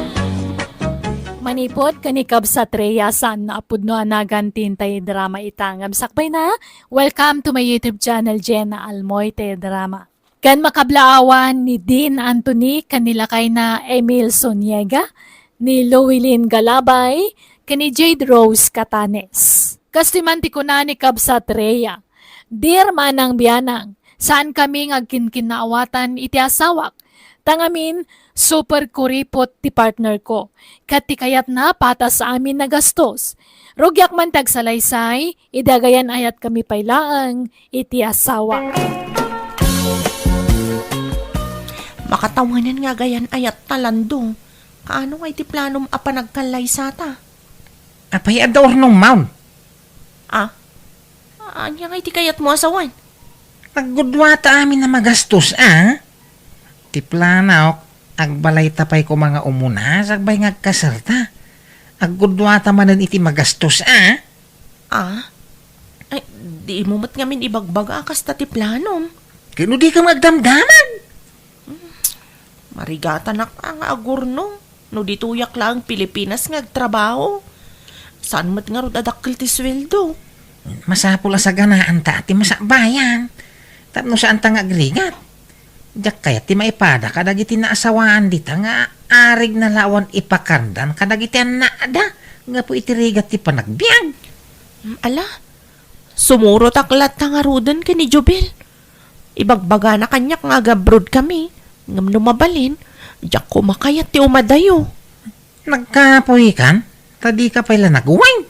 Manipud ken ni Kabsat Rhea, saan nga a pudno a nagan ti intay drama ita. Ngem sakbayna, welcome to my YouTube channel, Jenna Almoite Drama. Ken makablaawan ni Dean Anthony ken ni lakayna Emil Soniega, ni Louilin Galabay, ken ni Jade Rose Catanes. Kastoy man ti kuna ni Kabsat Rhea, "Dear Manang Bianang, saan kami nga agkinkinnaawatan iti asawak. Ta ngamin, super kuripot ti partner ko. Ket ti kayatna, patas amin a gastos. Rugiak man ti agsalaysay, idi agayan-ayatkami pay laeng iti asawak." Makatawanan nga agayan-ayatta, Lando. Kaano nga iti planom a panagkallaysata? Apay, adda urnongmaon? Ah? Ania nga iti kayatmo a sawen? Aggudwata amin a magastos, a? Ti planok, agbalayta pay koma nga umuna, sakbay nga agkasarta. Aggudwata manen iti magastos, a? Ah? Ay, di mo met ngamin ibagbaga a kasta ti planom. Ket no dika nga agdamdamag? Marigatanak a nga agurnong no ditoyak laeng Pilipinas nga agtrabaho. Saan met ngarud a dakkel ti sueldo? Masapul a saganaanta ti masakbayan tapno saanta nga agrigat. Diak kayat ti maipada kadagiti naasawaan dita nga arigna la awan ipakardan kadagiti annada gapu iti rigat ti panagbiag. Mm, ala, sumurotak latta ngaruden ken ni Jubel. Ibagbagana kaniak nga agabroad kami, ngem no mabalin, diak koma kayat ti umadayo. Nagkapuy kan? Ta dika pay la nagweng.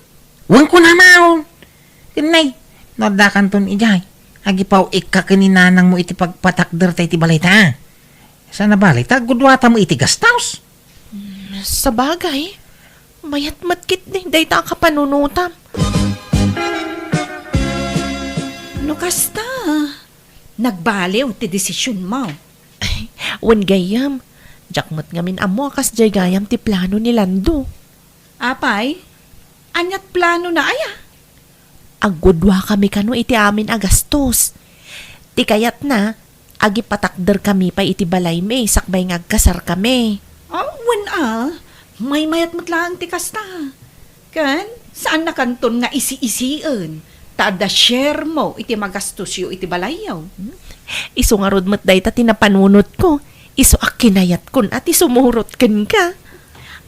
Weng kunamaon. Ken nay, no addakanton idiay, agipaw-ikka ken ni nanangmo iti pagpatakder ta iti balayta. Saan a bale, ta aggudwatamo iti gastos. Sabagay, mayat met ketdi dayta a kapanunotam. No kasta, nagbaliw ti desisionmo. Ay, wen gayyem, diak met ngamin ammo a kasdiay gayam ti plano ni Lando. Apay, aniat planona aya? Aggudwakami kano iti amin a gastos. Ti kayatna, agipatakderkami pay iti balaymi sakbay nga agkasarkami. Ah, wen a, maymayat met laeng ti kasta. Ken, saannakanton nga isi-isien, ta adda sharemo iti magastosyo iti balayyo. Hmm? Isu ngarud met dayta ti napanunotko. Isu a kinayatkon a ti sumurot kenka.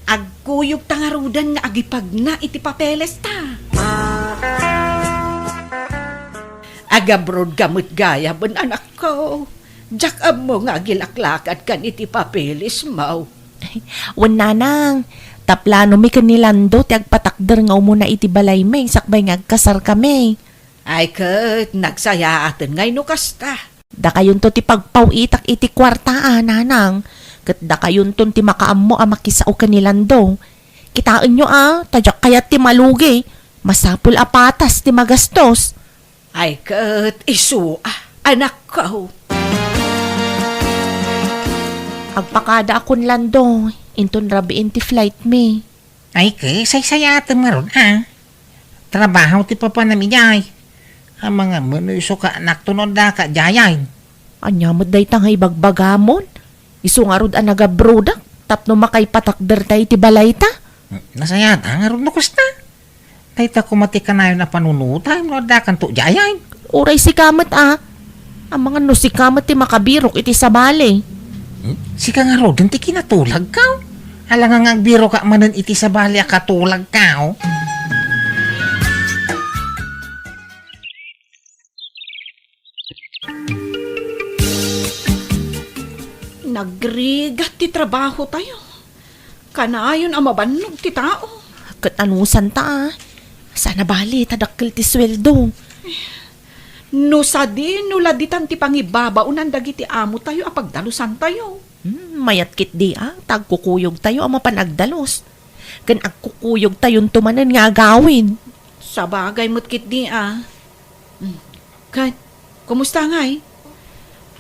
Agkuyogta ngaruden nga agipagna iti papelesta. Agabroad ka met gayam, anakko. Diak ammo nga agilaklakad kan iti papelesmo. Wen, nanang, ta planomi ken ni Lando ti agpatakder nga umuna iti balaymi sakbay nga agkasarkami. Ay ket, nagsayaaten ngay no kasta. Dakayonto ti pagpaw-itak iti kuarta a, nanang, ket dakayonton ti makaammo a makisao ken ni Lando. Kitaenyo a, ta diak kayat ti malugi. Masapul a patas ti magastos. Ay ket isu a, anakko. Agpakadaakon, Lando, inton rabiin ti flight mi. Ay ket, saysayaatem ngarud a. Trabaho ti papanam idiay. Amangan met no isu ka anakto no addaka idiay. Ania met dayta nga ibagbagamon? Isu ngarud a nagabrodak tapno makaipatakderta iti balayta? Nasayaat a ngarud no kasta. Dayta koma ti kanayon a panunotam no addakanto idiay. Uray sika met a. Amangan no sika met ti makabirok iti sabali. Hmm? Sika ngaruden ti kinatulagko. Alangan nga agbirokak manen iti sabali a katulagko. Nagrigat ti trabahotayo. Kanayon a mabannog ti tao. Ket anusanta a? Saan a bale ta dakkel ti sueldo. No sadino la ditan ti pangibabaonan dagiti amotayo a pagdalusantayo. Hmm, mayat ketdi a, ta agkukuyogtayo a mapan agdalus. Ken agkukuyogtayonto manen nga agawid. Sabagay met ketdi a. Hmm. Ket, Kumusta ngay?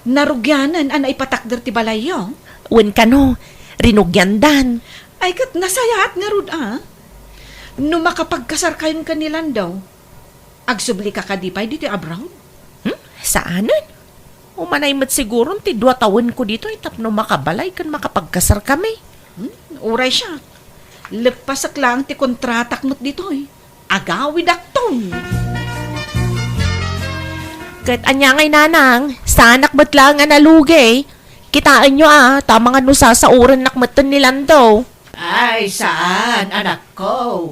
Narugianen a naipatakder ti balayyo? Wen kano, rinugiandan. Ay, ket nasayaat ngarud a. No makapagkasarkayon ken ni Lando, agsublika kadi pay ditoy abroad? Hmm? Saanen? Umanay met siguron ti dua tawenko ditoy tapno makabalay ken makapagkasarkami. Hmm? Uray siak. Leppasek laeng ti kontratak met ditoy. Agawidakton. Ket ania ngay, nanang, saanak met laeng a nalugi. Kitaenyo a, ta amangan no sasaorennak metten ni Lando. Ay, saan, anakko.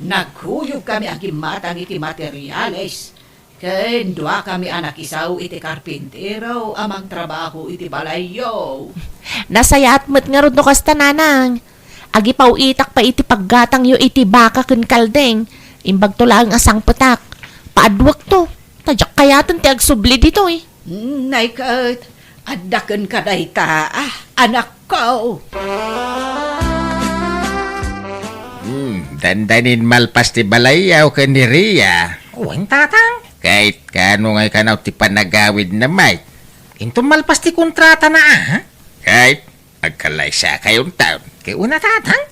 Nagkuyogkami a gimmatang iti materiales. Ken duakami a nakisaw iti karpintero a mangtrabaho iti balayyo. Nasayaat met ngarud no kasta, nanang. Agipaw-itak pay iti paggatangyo iti baka ken kaldeng. Imbagto laeng a sangpetak. Paadwekto. Ta diak kayaten ti agsubli ditoy. Nay ket, adda kenka dayta, ah, anakko. Hmm, dandanin malpas ti balayyo ken ni Ria. Wen, tatang. Ket kaano ngay kanaw ti panagawidna, Mike? Inton malpas ti kontratana, ah? Ket agkalaysakayon taon. Ket una, tatang.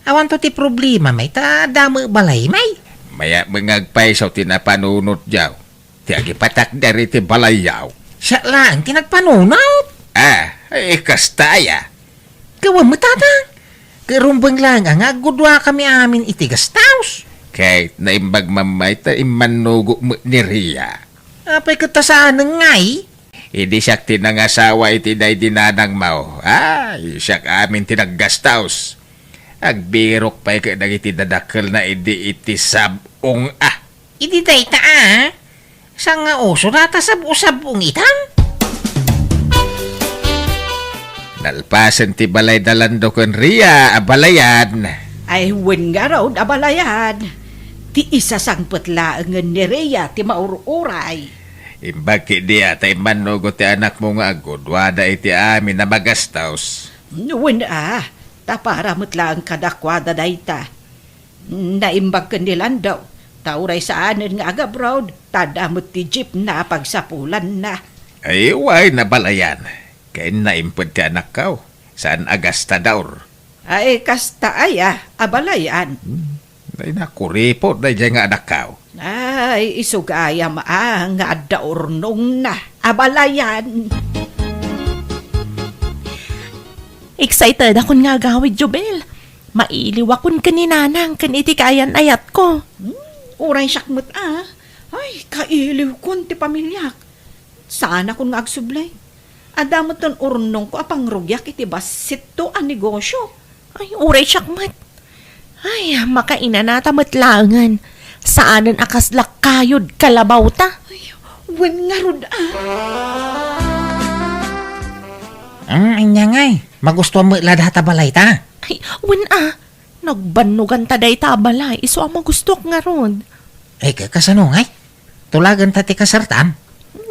Awanto ti problema, Mike, ta adda met balay, Mike. Mayat met nga agpayso ti napanunotyo. Ti agipatakder iti balayyo. Siak laeng ti nagpanunot. Ah, ay, kasta aya. Gawan met, tatang. Ket rumbeng laeng a nga agguduakami amin iti gastaos. Ket naimbag man, Mike, ta immannugo met ni Ria. Apay ket ta saanen ngay? Idi siak ti nangasawa iti daydi nanangmo. Ay, siak amin ti naggastaos. Agbirok pay ket dagiti dadakkelna idi iti sab-ong a. Idi dayta a, saan nga uso data sab-usab-ong itan? Nalpasen ti balay da Lando ken Ria a balayan. Ay, wen ngarud a balayan. Ti isasangpet laengen ni Ria ti maur-uray. Imbag ketdi a ta immannugo ti anakmo nga agguduada iti amin a magastos. Wen a, ta para met laeng kadakuada dayta. Naimbag ken ni Lando, ta uray saanen nga agabroad, ta adda met ti jeepna a pagsapulanna. Ay, wen a balayan. Ken naimped ti anakko, saan a gastador. Ay, kasta aya a balayan. Hmm. Ay, nakuripot daydiay nga anakko. Ay, isu gayam a nga adda urnongna a balayan. Excited akon nga agawid, Jubel. Mailiwakon ken ni Nanang ken iti kaayan-ayatko. Hmm, uray siak met a. Ay, kailiwkon ti pamiliak. Saanakon nga agsubli. Adda metten urnongko a pangrugiak iti bassitto a negosyo. Ay, uray siak met. Ay, makainanata met laengen. Saanen a kasla kayod kalabawta. Ay, wen ngarud a. Ang inyangay, magustuhan met la data balay ta. Ay, wen a. Nagbannoganta dayta a balay, isu a magustuak ngarud. Ay, ka-, kasano ngay? Tulagenta ti kasartam?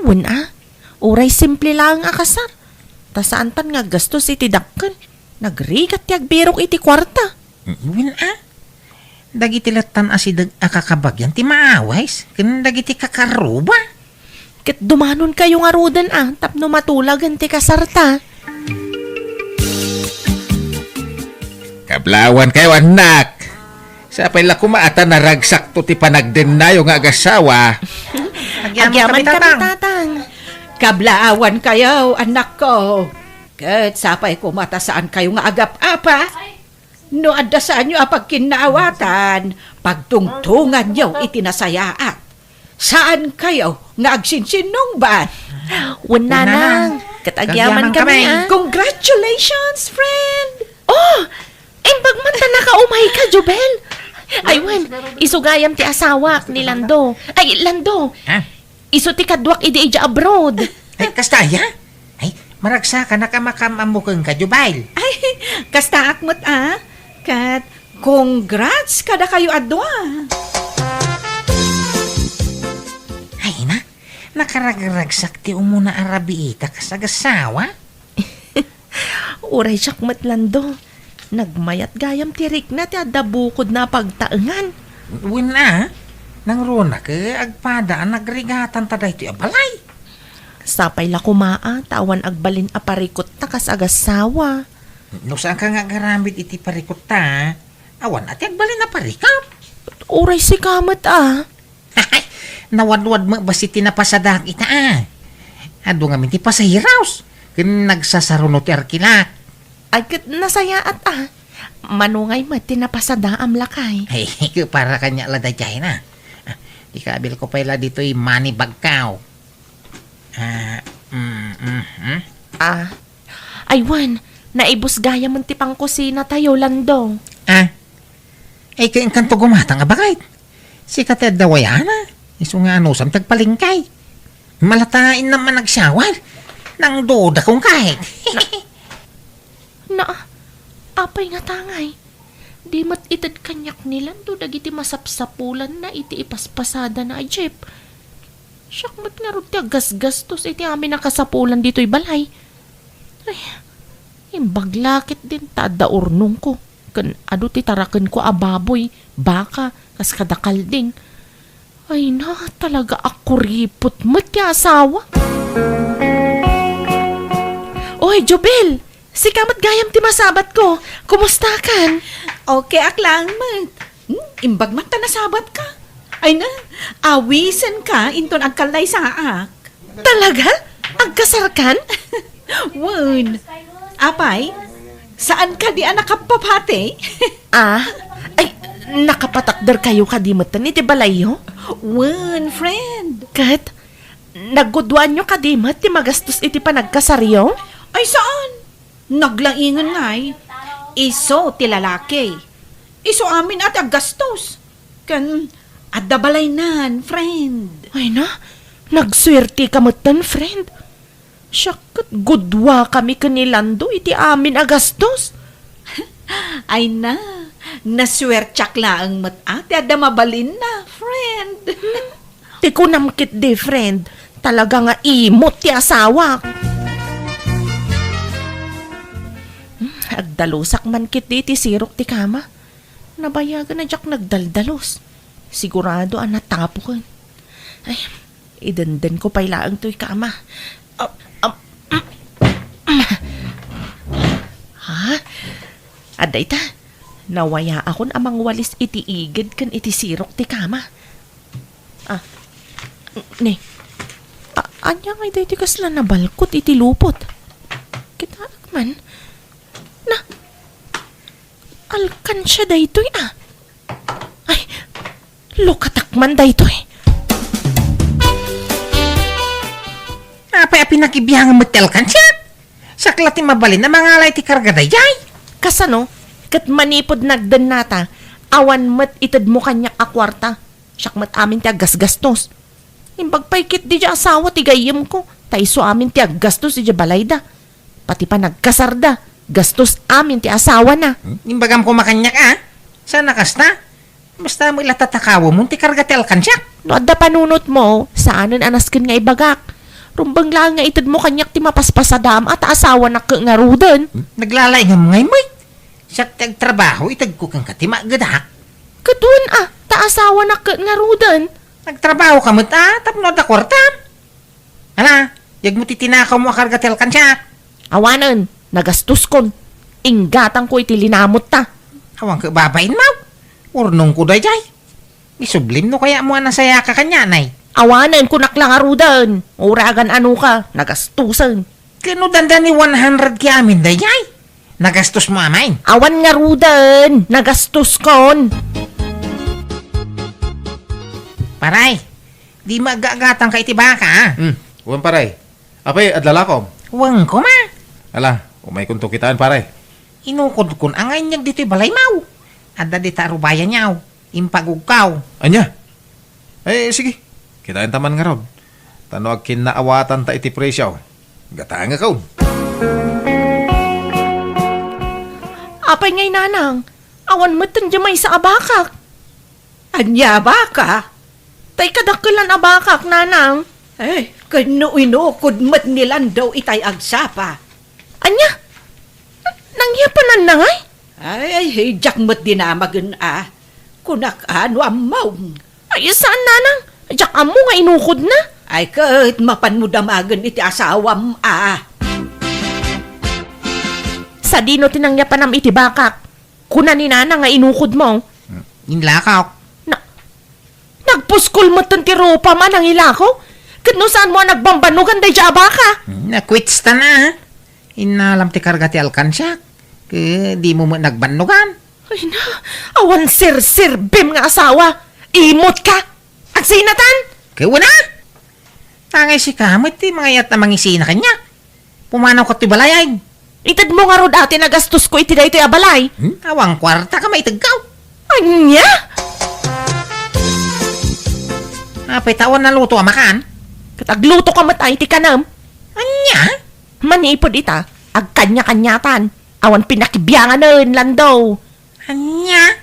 Wen a, uray simple laeng a kasar. Ta saantan nga aggastos iti dakkel. Nagrigat ti agbirok iti kuarta. Wen a, dagiti lattan a sideg a kakabagyan ti maawis ken dagiti kakaruba. Ket dumanonkayo ngaruden a tapno matulagen ti kasarta. Kablawankayo, annak. Sapay la koma a ta naragsakto ti panagdennayo nga agasawa. Agyaman kami, Tatang. Kablaawankayo, annakko. Ket sapay koma ta saankayo nga agap-apa. No adda saanyo a pagkinnaawatan, pagtungtonganyo iti nasayaat. Saankayo nga agsinsinnungbat. Wen, Nanang. Ket agyaman kami, a. Congratulations, friend! Oh! Imbag man ta nakaumayka, Jubel. Ay, wen, isu gayam ti asawak ni Lando. Ay, Lando. Ha? Isu ti kaduak idi idiay abroad. Ay, kasta aya? Ay, maragsakanak a makaam-ammo kenka, Jubel. Ay, kastaak met a. Ket, congrats kadakayo a dua. Ay, na, nakaragragsak ti umuna a rabiitak a sagasawa. Uray siak met, Lando. Nagmayat gayam ti rikna ti adda bukodna a pagtaengan. Wen a, nangruna ket agpada a nagrigatanta daytoy a balay. Sapay la koma a ta awan agbalin a parikutta kas agassawa. No saanka nga agaramid iti parikutta, awan a ti agbalin a parikut. Uray sika met a. Nawadwad met bassit ti napasadaak ita a. Adu ngamin ti pasahiros, ken nagsasaruno ti arkilak. Ay, ket nasayaat a. Mano ngay met ti napasadaam, lakay? Ay, para kaniak la daydiay na. Ah, ikabilko pay la ditoy money bagko. Ah, mm, mm, mm. Ah, ay wen, naibus gayamen ti pangkusinatayo, Lando. Ah, ay, kay inkanto gumatang a bagayt. Sika ti adda wayana, isu nga anusam ti agpalengke. Malatainna man agsawar. Nangdudakong kay. Na, apay nga tangay? Di met ited kaniak ni Lando dagiti masapsapulanna iti ipaspasadana a jeep. Siak met ngarud ti aggasgastos iti amin a kasapulan ditoy balay. Ay, imbag la ketdin ta adda urnongko, ken adu ti tarakenko a baboy, baka, kas kada kalding. Ay na, talaga a kuripot met ti asawa. Oy, Jubel! Sika met gayam ti masabatko. Kumustakan? Okay ak laeng met. Hmm, imbag met ta nasabatka. Ay na, awisenka inton agkallaysaak. Talaga? Agkasarkan? Wen. Apay, saan kadi a nakapapati? Ah? Ay, nakapatakderkayo kadi metten iti balayyo? Wen, friend. Ket, nagguduanyo kadi met ti magastos iti panagkasaryo? Ay, saan? Naglaingen ngay. Isu ti lalaki. Isu amin a ti aggastos. Ken adda balaynan, friend. Ay na, nagsuerteka metten, friend. Siak ket guduakami ken ni Lando iti amin a gastos. Ay na, nasuertiak laeng met a ti adda mabalinna, friend. Ti kunam ketdi, friend, talaga nga imot ti asawak. Hmm, agdalusak man ketdi ti sirok ti kama. Nabayagen a diak nagdaldalus. Sigurado a natapoken. Ay, idendenko pay laeng toy kama. Ah, ah, ha? Adda ita, nawayaakon a mangwalis iti igid ken iti sirok ti kama. Ah, ne. A-, ania ngay daytoy kasla nabalkot iti lupot? Kitaek man. Na, alkansia daytoy, ah. Ay, lukatak man daytoy. Apay a pinakibiangem met ti alkansiak? Siak la ti mabalin a mangala iti karga daydiay. Kasano? Ket manipud nagdennata, awan met itedmo kaniak a kuarta. Siak met amin ti aggasgastos. Imbag pay ketdi diay asawa ti gayyemko, ta isu amin ti aggastos idiay balayda. Pati panagkasarda, gastos amin ti asawana. Hmm? Imbagam koma kaniak a, saan a kasta? Basta met la tatakawemon ti karga ti alkansiak. No adda panunotmo, saanen a nasken nga ibagak. Rumbeng laeng nga itedmo kaniak ti mapaspasadaam a ta asawanak ket ngaruden. Hmm? Naglalaingam ngay met. Siak ti agtrabaho, itedko kenka ti maagedak. Ket wen a, ta asawanak ket ngaruden. Nagtrabahoka met a, tapno adda kuartam. Ala, yegmo ti tinakawmo a karga ti alkansiak. Awanen, nagastoskon. Inggatangko iti linamotta. Awan ket babain, maw. Urnongko daydiay. Isublim no kayatmo a nasayaka kanianay. Awanen, kunak la ngaruden. Uray agan-anoka, nagastosen. Ket no dandani one hundred ti amin daydiay, nagastosmo amay. Awan ngaruden, nagastoskon. Paray, di maagagatangka iti baka, a? Hmm, wen, paray. Apay, adda lakom? Wen koma. Ala, umaykonto kitaen, paray. Inukodkon a nga inyag ditoy balaymaw. Adda dita a rubayanyaw. Impagugkaw. Ania? Eh, sige. Kitaenta man ngarud. Ta no agkinnaawatanta iti presio, gatangekon. Apay ngay, nanang? Awan metten diay maysa a bakak. Ania a baka? Tay kadakkelan a bakak, nanang. Eh, ken no inukod met ni Lando itay agsapa. Ania? Nangyapananna ngay? Ay, diak met dinamagen a. Kunak a no ammom. Ay, saan, nanang? Diak ammo nga inukodna. Ay ket mapanmo damagen iti asawam a. Sadino ti nangyapanam iti bakak? Kuna ni nana nga inukudmo. Hmm, inlakok. Na, nagpuskol metten ti rupam a nangilako? Ket no saanmo a nagbambannogan daydiay a baka? Hmm, nakwitsta na. Innalam ti karga ti alkansiak. Ket dimo met nagbannogan. Ay na, awan serserbim nga asawa. Imot ka. Agsinatan? Ket wen a? Tangay sika met ti mangayat a mangisina kaniak. Pumanawka ti balay, ay. Itedmo ngarud a ti nagastosko iti daytoy a balay. Hmm? Awan kuarta ka maitedko. Ania? Apay ta awan naluto a makan? Ket agluto ka met a iti kanam. Ania? Manipud ita, agkanya-kaniatan. Awan pinakibianganen, Lando. Ania?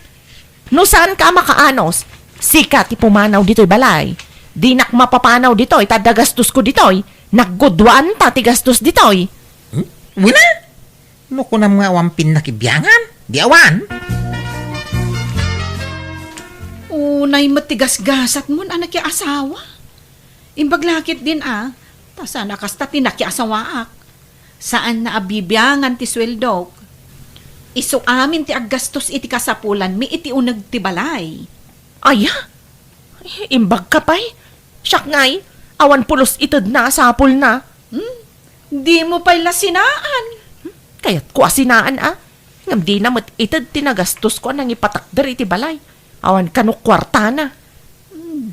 No saanka a makaanos, sika ti pumanaw ditoy balay. Dinak mapapanaw ditoy, ta adda gastosko ditoy. Nagguduanta ti gastos ditoy. Hmm? Wen a? No kunam nga awan pinnakibiangan, di awan. Unay met ti gasgasatmon a nakiasawa. Imbag la ketdin a, ta saan a kasta ti nakiasawaak. Saanna a bibiangan ti sueldok. Isu amin ti aggastos iti kasapulanmi iti uneg ti balay. Aya? Imbagka pay? Siak ngay, awan pulos itedna a sapulna. Hmm? Dimo pay la sinaan. Hmm? Kayatko a sinaan a. Ngem dina met ited ti nagastosko a nangipatakder iti balay. Awan kano kuartana.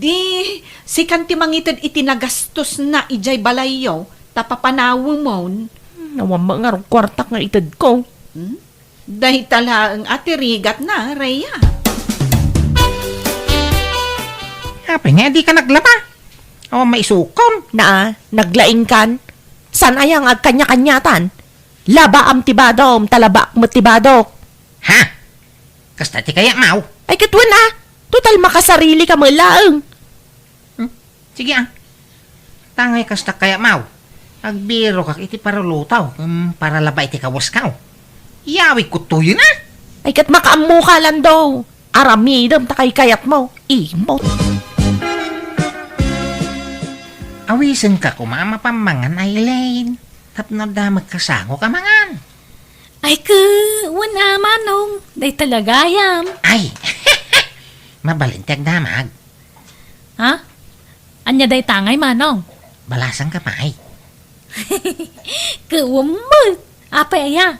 Di, sikan ti mangited iti nagastosna idiay balayyo, ta papanawemon. Hmm, awan met ngarud kuartak nga itedko. Hmm? Dayta laeng a ti rigatna, Rhea. Apay nga dika naglaba? Awan maisukon. Naa, naglaingkan. Saan aya nga agkanya-kaniatan? Labaam ti badom, ta labaak met ti badok. Ha? Kasta ti kayatmo? Ay, ket wen a. Total, makasarilika met laeng. Hmm? Sige a. Tangay kasta kayatmo. Agbirokak iti paruluto, ken paralaba iti kawesko. Iyawidko toyen a. Ay, ket makaammoka, Lando. Aramidem ta kaykayatmo. Imot. Awisenka koma a mapammangan, Elaine. Tapno adda met kasango a mangan. Ay, ke, wen a, Manong. Dayta la gayam. Ay, mabalin ti agdamag. Ha? Ania dayta ngay, Manong? Balasanka pay. Ke, wen met. Apay aya?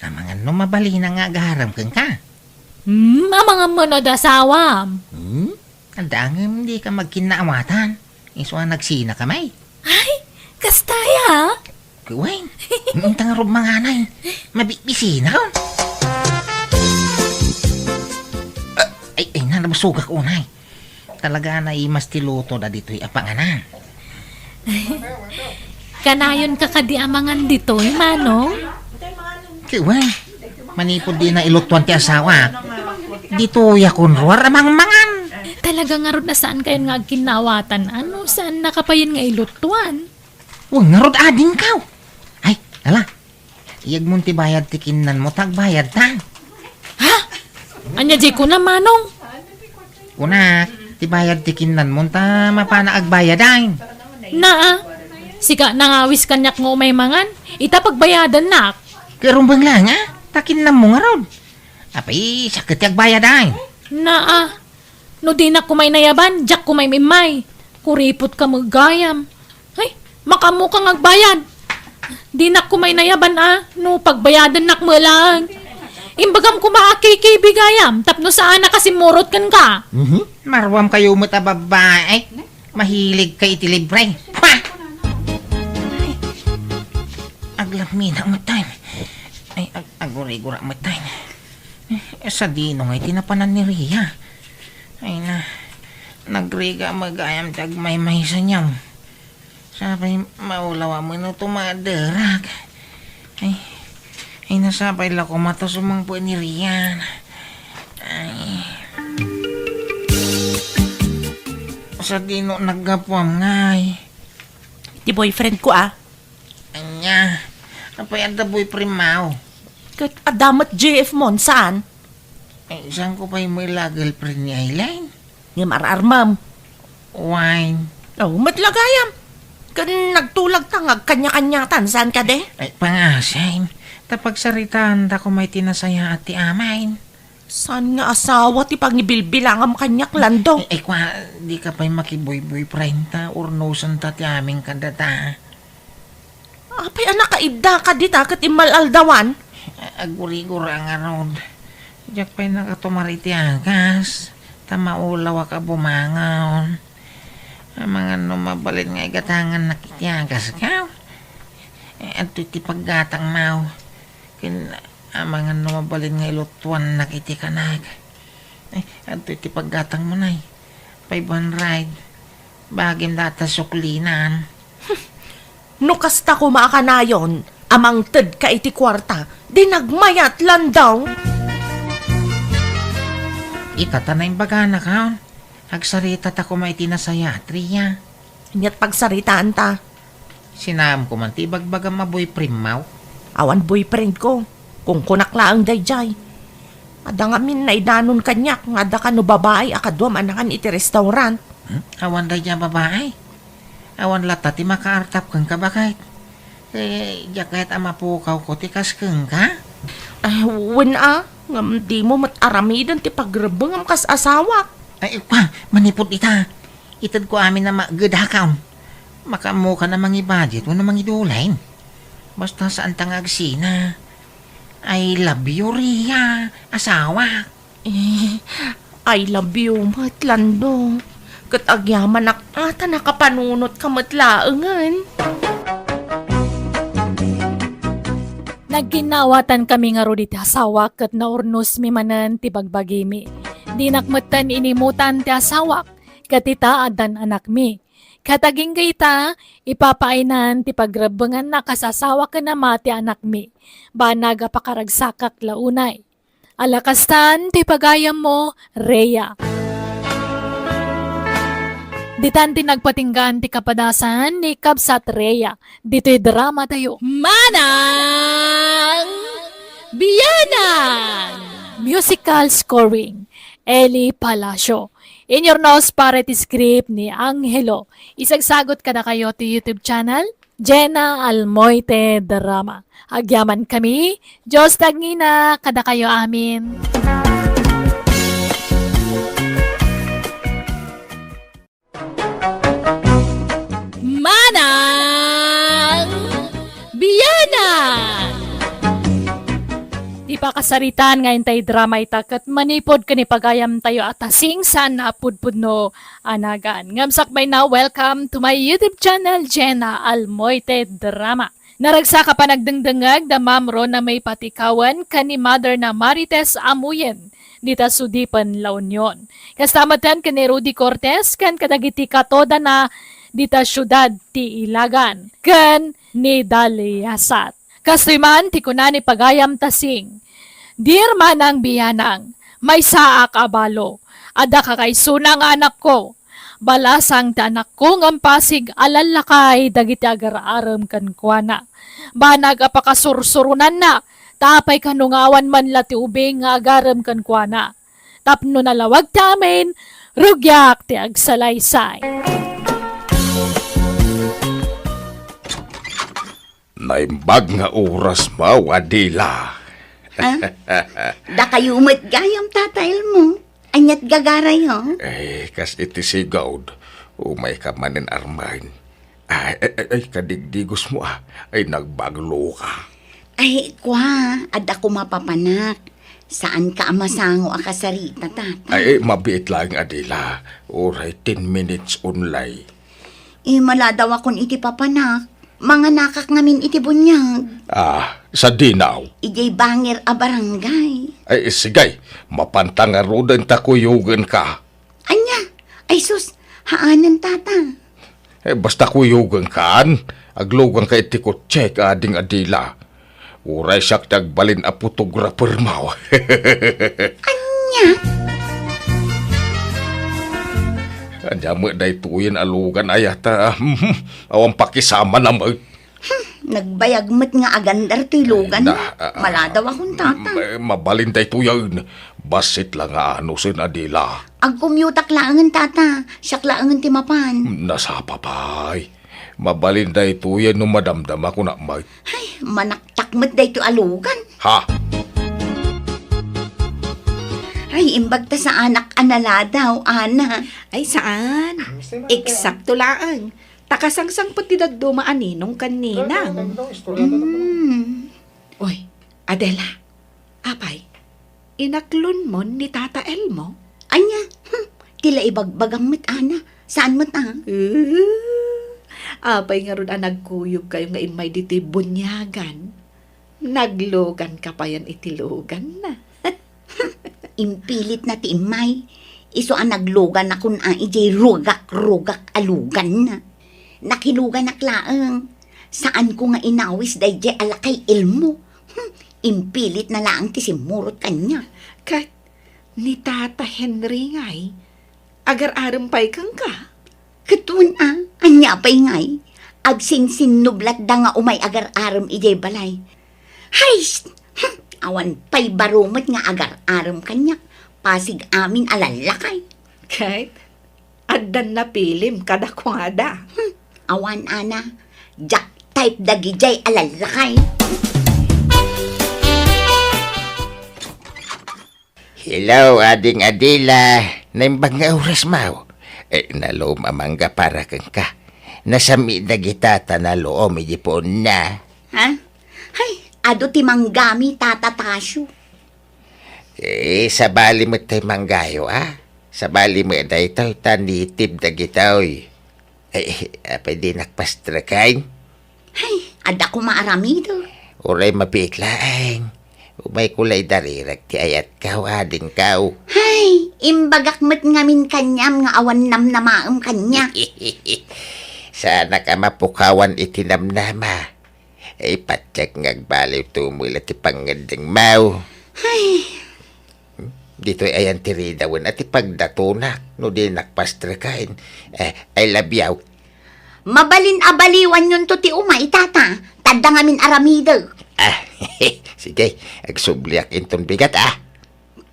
Amangan no mabalin nga agaram kenka. Hmm, amangan met no adda asawam. Hmm? Adda ngem dika magkinnaawatan. Isu a nagsinaka met. Ay, kasta aya? Kuwen, inta ngarud mangan a. Mabisbisinakon. Ay, ay, nabusogak unay. Talaga a naimas ti luto dagitoy a panganan. Kanayonka kadi a mangan ditoy, Manong? Kuwen, manipud dina ilutuan ti asawa, ditoyak unruar a mangmangan. Talaga ngarud a saankayon nga agkinnaawatan a no saannaka payen nga ilutuan. Wen ngarud adingkaw. Ay, ala. Iyegmon ti bayad ti kinnanmo ta agbayadtan. Ha? Ania diay kunam, Manong? Kunak, ti bayad ti kinnanmon ta mapana agbayad, ay. Naa, sika nangawis kaniak nga umay mangan, ita pagbayadannak. Ket rumbeng laeng a, ta kinnanmo ngarud. Apay, siak ket ti agbayad, ay. Naa, no dinak koma inayaban, diak koma im-immay. Kuripotka met gayam. Ay, makaammoka nga agbayad. Dinak koma inayaban a, no pagbayadannak met laeng. Imbagam koma a K K B gayam, tapno saanak a simmurot kenka. Mhm. Maruamkayo met a babbai. Mahiligka iti libre. Ha! Aglammina met tayo. Ay, ag-, agurigura met tayo. Eh, sadino nga iti napanan ni Ria? Ay na, nagrigat met gayam ti agmaymaysa niya. Sapay maulaw a mano tumaderak. Ay, ay, nasapay la koma ta sumangpet ni Rian. Ay. Sadino naggapuam ngay? Ti boyfriend ko, a. Ania? Apay adda boyfriend mo? Ket adda met J F mo, saan? Ay, saan ko pay met la girlfriend ni Aileen? Ngem ar-armem. Wine. Oh, met la gayam. Ken nagtulagta nga agkanya-kanyatan, saan kadi? Ay, pangasim, ta pagsaritaanta koma iti nasayaat ti amin. Saan nga asawa ti pangibilbilangam kaniak, Lando? Ay, ay, kwa, di ka pay makiboy-boyfriend ta, urnosenta ti amin kadata. Apay a nakaidda ka dita ket immal-aldawan? Agurigura ngarud. Diak pay nakatumar iti agas, ta maulawak a bumangon. Amangan no mabalin nga igatangannak iti agas, kaw? Eh, adtoy ti paggatangmaw. Ken amangan no mabalin nga ilutuannak iti kanak. Eh, adtoy ti paggatangmo, nay. Five hundred. Bagim data suklinan. No kasta koma a kanayon a mangted ka iti kuarta, di nagmayat, Lando. Ita ta naimbagana, kaon. Agsaritata koma iti nasayaat, Ria. Aniat pagsaritaanta? Sinaam koma ti ibagbagam a boyfriend mo? Awan boyfriend ko. Kunkunak laeng daydiay. Adda ngamin naidanon kaniak nga adda kano babae a kaduam a nakan iti restaurant. Hmm? Awan daydiay a babae? Awan latta ti makaartap kenka, baket? Eh, diak kayat a mapukawko ti kas kenka? Eh, wen a, ngem dimo met aramiden ti pagrebbengam kas asawak. Ay, kwa, manipud ita. Itedko amin a maaged a kaon. Makaammokan a mangi-budget wenno mangidulin. Basta saanta nga agsina. I love you, Ria, asawak. Eh, I love you met, Lando. Ket agyamanak a ta nakapanunotka met laengen. Nagginnaawatankami ngarud iti asawak ket naurnosmi manen ti bagbagimi. Dinak metten inimutan ti asawak, ket ita addan anakmi. Ket agingga ita, ipapaaynan ti pagrebbenganna kas asawa ken ama ti anakmi. Banag a pakaragsakak la unay. Ala kastan ti pagayammo, Rhea. Ditan ti nagpatinggaan ti kapadasan ni Kabsat Rhea. Ditoy drama tayo. Manang Bianang! Musical scoring, Eli Palacio. Inyurnos para iti script ni Angelo. Isagsagot kadakayo ti YouTube channel, Jenna Almoite Drama. Agyaman kami, Dios ti agngina kadakayo amin. Manang Bianang! Ti pakasaritaan nga intay drama ita ket manipud ken ipagayamtayo a tasing saan a pudpudno a nagan. Ngem sakbay na, welcome to my YouTube channel, Jenna Almoite Drama. Naragsak a panagdengdengngeg da Ma'am Rona May Patikawan ken ni Mother na Marites Amuyen dita Sudipen, La Union. Kasta metten ken ni Rudy Cortez ken kadagiti katodana dita siudad ti Ilagan ken ni Daliasat. Kastoy man ti kuna ni pagayam tasing, Dear Manang Bianang, maysaak a balo. Adda kakaisuna nga anakko. Balasang ti anakko ngem pasig a lallakay dagiti agar-arem kenkuana. Banag a pakasursuronanna, ta apay kano nga awan man la ti ubing nga agarem kenkuana. Tapno nalawag ti amin, rugiak ti agsalaysay. Naimbag nga oras mo, Adela. Ha? Dakayo met gayam, Tata Elmo. Aniat gagarayo? Eh, kas iti sigud, umayka manen Arman. Ay, ay, ay, ay, kadigdigos mo, ah. Ay, nagbaglo ka. Ay, kwa, adda koma papanak. Saan ka a masango a kasarita, Tata? Ay, mabiit laeng, Adela. Uray ten minutes only. Eh, maladaw akon iti papanak. Manganakak ngamin iti buniag. Ah, sadino? Idiay bangir a barangay. Ay, sige, mapanta ngaruden ta kuyogen ka. Ania? Ay sus, haanen, Tata. Eh, basta kuyogen kan, aglugan ka iti kotse, ading Adela. Uray siak ti agbalin a photographer mo. Ania? Ania met daytoyen a lugan aya ta, awan pakisama na met. Hmm, Nagbayag met nga agandar toy lugan. Na, ah, ah, Maladaw akon, tata. Mm, eh, mabalin daytoyen. Bassit la nga anusen, Adela. Agcommute-ak laengen, tata. Siak laengen ti mapan. Nasapa pay. Mabalin daytoyen no madamdama ko na met. Ay, manaktak met daytoy a lugan. Ha? Ay, imbag ta saanak a naladaw, Ana. Ay, saan. Eksakto laeng. Ta kasangsangpet ti dadduma a ninong ken ninang. Mm. Oy, Adela, apay, inaklonmon ni Tata Elmo? Ania? Hmm, ti la ibagbagam met, Ana. Saan met, ah? Uh, apay ngarud a nagkuyogkayo nga immay ditoy buniagan? Nagluganka payen iti luganna. Impilitna ti immay. Isu a nagluganakon a idiay rugak-rugak a luganna. Nakiluganak laeng. Saanko nga inawis daydiay a lakay Elmo. Hmm, impilitna laeng ti simmurot kaniak. Ket ni Tata Henry ngay, agar-arem pay kenka? Ket wen a, ania pay ngay? Agsinsinnublatda nga umay agar-arem idiay balay. Hay! Hmm, awan pay baro met nga agar-arem kaniak. Pasig amin a lallakay. Ket addan napilim kadakuada. Hmm, awan, Ana. Diak type dagidiay a lallakay. Hello, Ading Adela. Naimbag nga oras maw? Eh, nalom a mangga para kenka. Nasami dagita ta nalom iti puonna. Ha? Hay, adu ti manggami, Tata Tasio. Eh, sabali met tay manggayo, ah. Sabali met daytoy ta native dagitoy. Ay, apay dinak pastreken? Hay, adda koma aramidek. Uray mabiit laeng. Umayko la idarirek ti ayatko, adingko. Hay, imbagak met ngamin kaniam nga awan namnamaem kaniak. Saanak a mapukawan iti namnama. Ay, patiek nga agbaliwto met la ti pangngeddengmo. Hay. Ditoy ayan ti ridawen a ti pagdatonak no dinak pastreken. Eh, I love you. Mabalin a baliwanyonto ti umay, Tata. Ta adda ngamin aramidek. Ah, sige, agsubliak inton bigat, ah.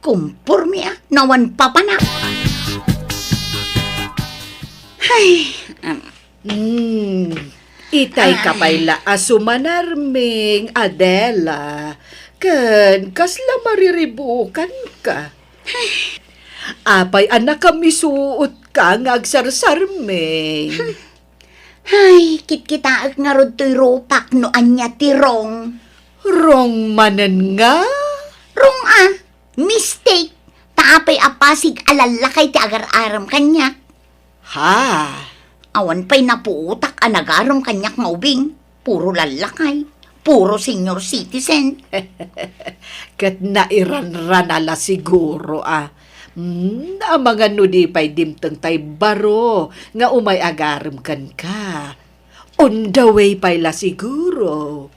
Kumpormi, ah, no awan papanak. Hay, um, Hmm, itay ka pay la a sumanarming, Adela, ken kasla mariribukanka. Apay a nakamisuotka nga agsarsarming? Ay, kitkitaek ngarud toy rupak no ania ti wrong. Wrong manen nga? Wrong, ah. Mistake. Ta apay a pasig a lallakay ti agar-arem kaniak? Ha? Awan pay napuotak a nagarem kaniak nga ubing. Puro lallakay. Puro senior citizen. Ket nairanrana la siguro, ah. Hmm, amangan no di pay dimteng tay baro nga umay agarem kenka. On the way pay la siguro.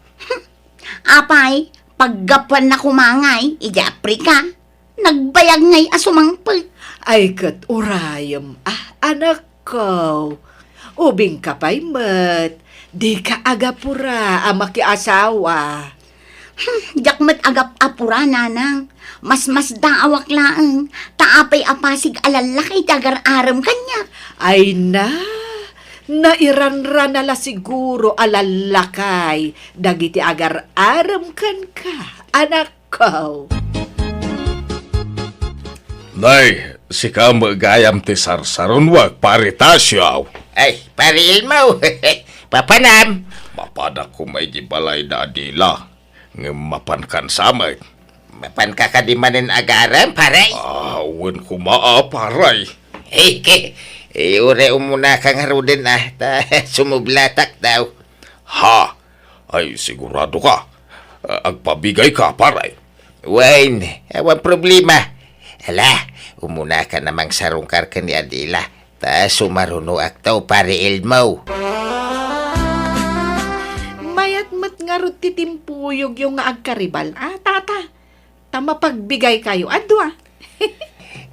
Apay, paggapuanna koma ngay idiay Africa, nagbayag ngay a sumangpet. Ay, ket urayem, ah, anakko. Ubingka pay met, dika agapura a makiasawa. Hmm, diak met agap-apura, nanang. Masmasdaawak laeng, ta apay a pasig a lallakay ti agar-arem kaniak. Ay na, nairanrana la siguro a lallakay dagiti agar-arem kenka, anakko. Nay, sika met gayam ti sarsaronwak, Pari Tasio. Ay, Pari Elmo, papanam. Mapanak koma iti balay da Adela. Ngem mapankan sa met. Mapanka kadi manen agarem, pare? Ah, wen koma, ah, pare. Eh, ke, eh, uray umunaka ngaruden, ah, ta sumublatak daw. Ha? Ay, sigurado ka? Ah, agpabigay ka, pare? Wen, awan problema. Ala, umunaka a mangsarungkar ken ni Adela. Ta sumarunoakto, Pare Elmo. Mayat met ngarud ti timpuyogyo nga agkaribal, a, tata. Ta mapagbigaykayo a dua.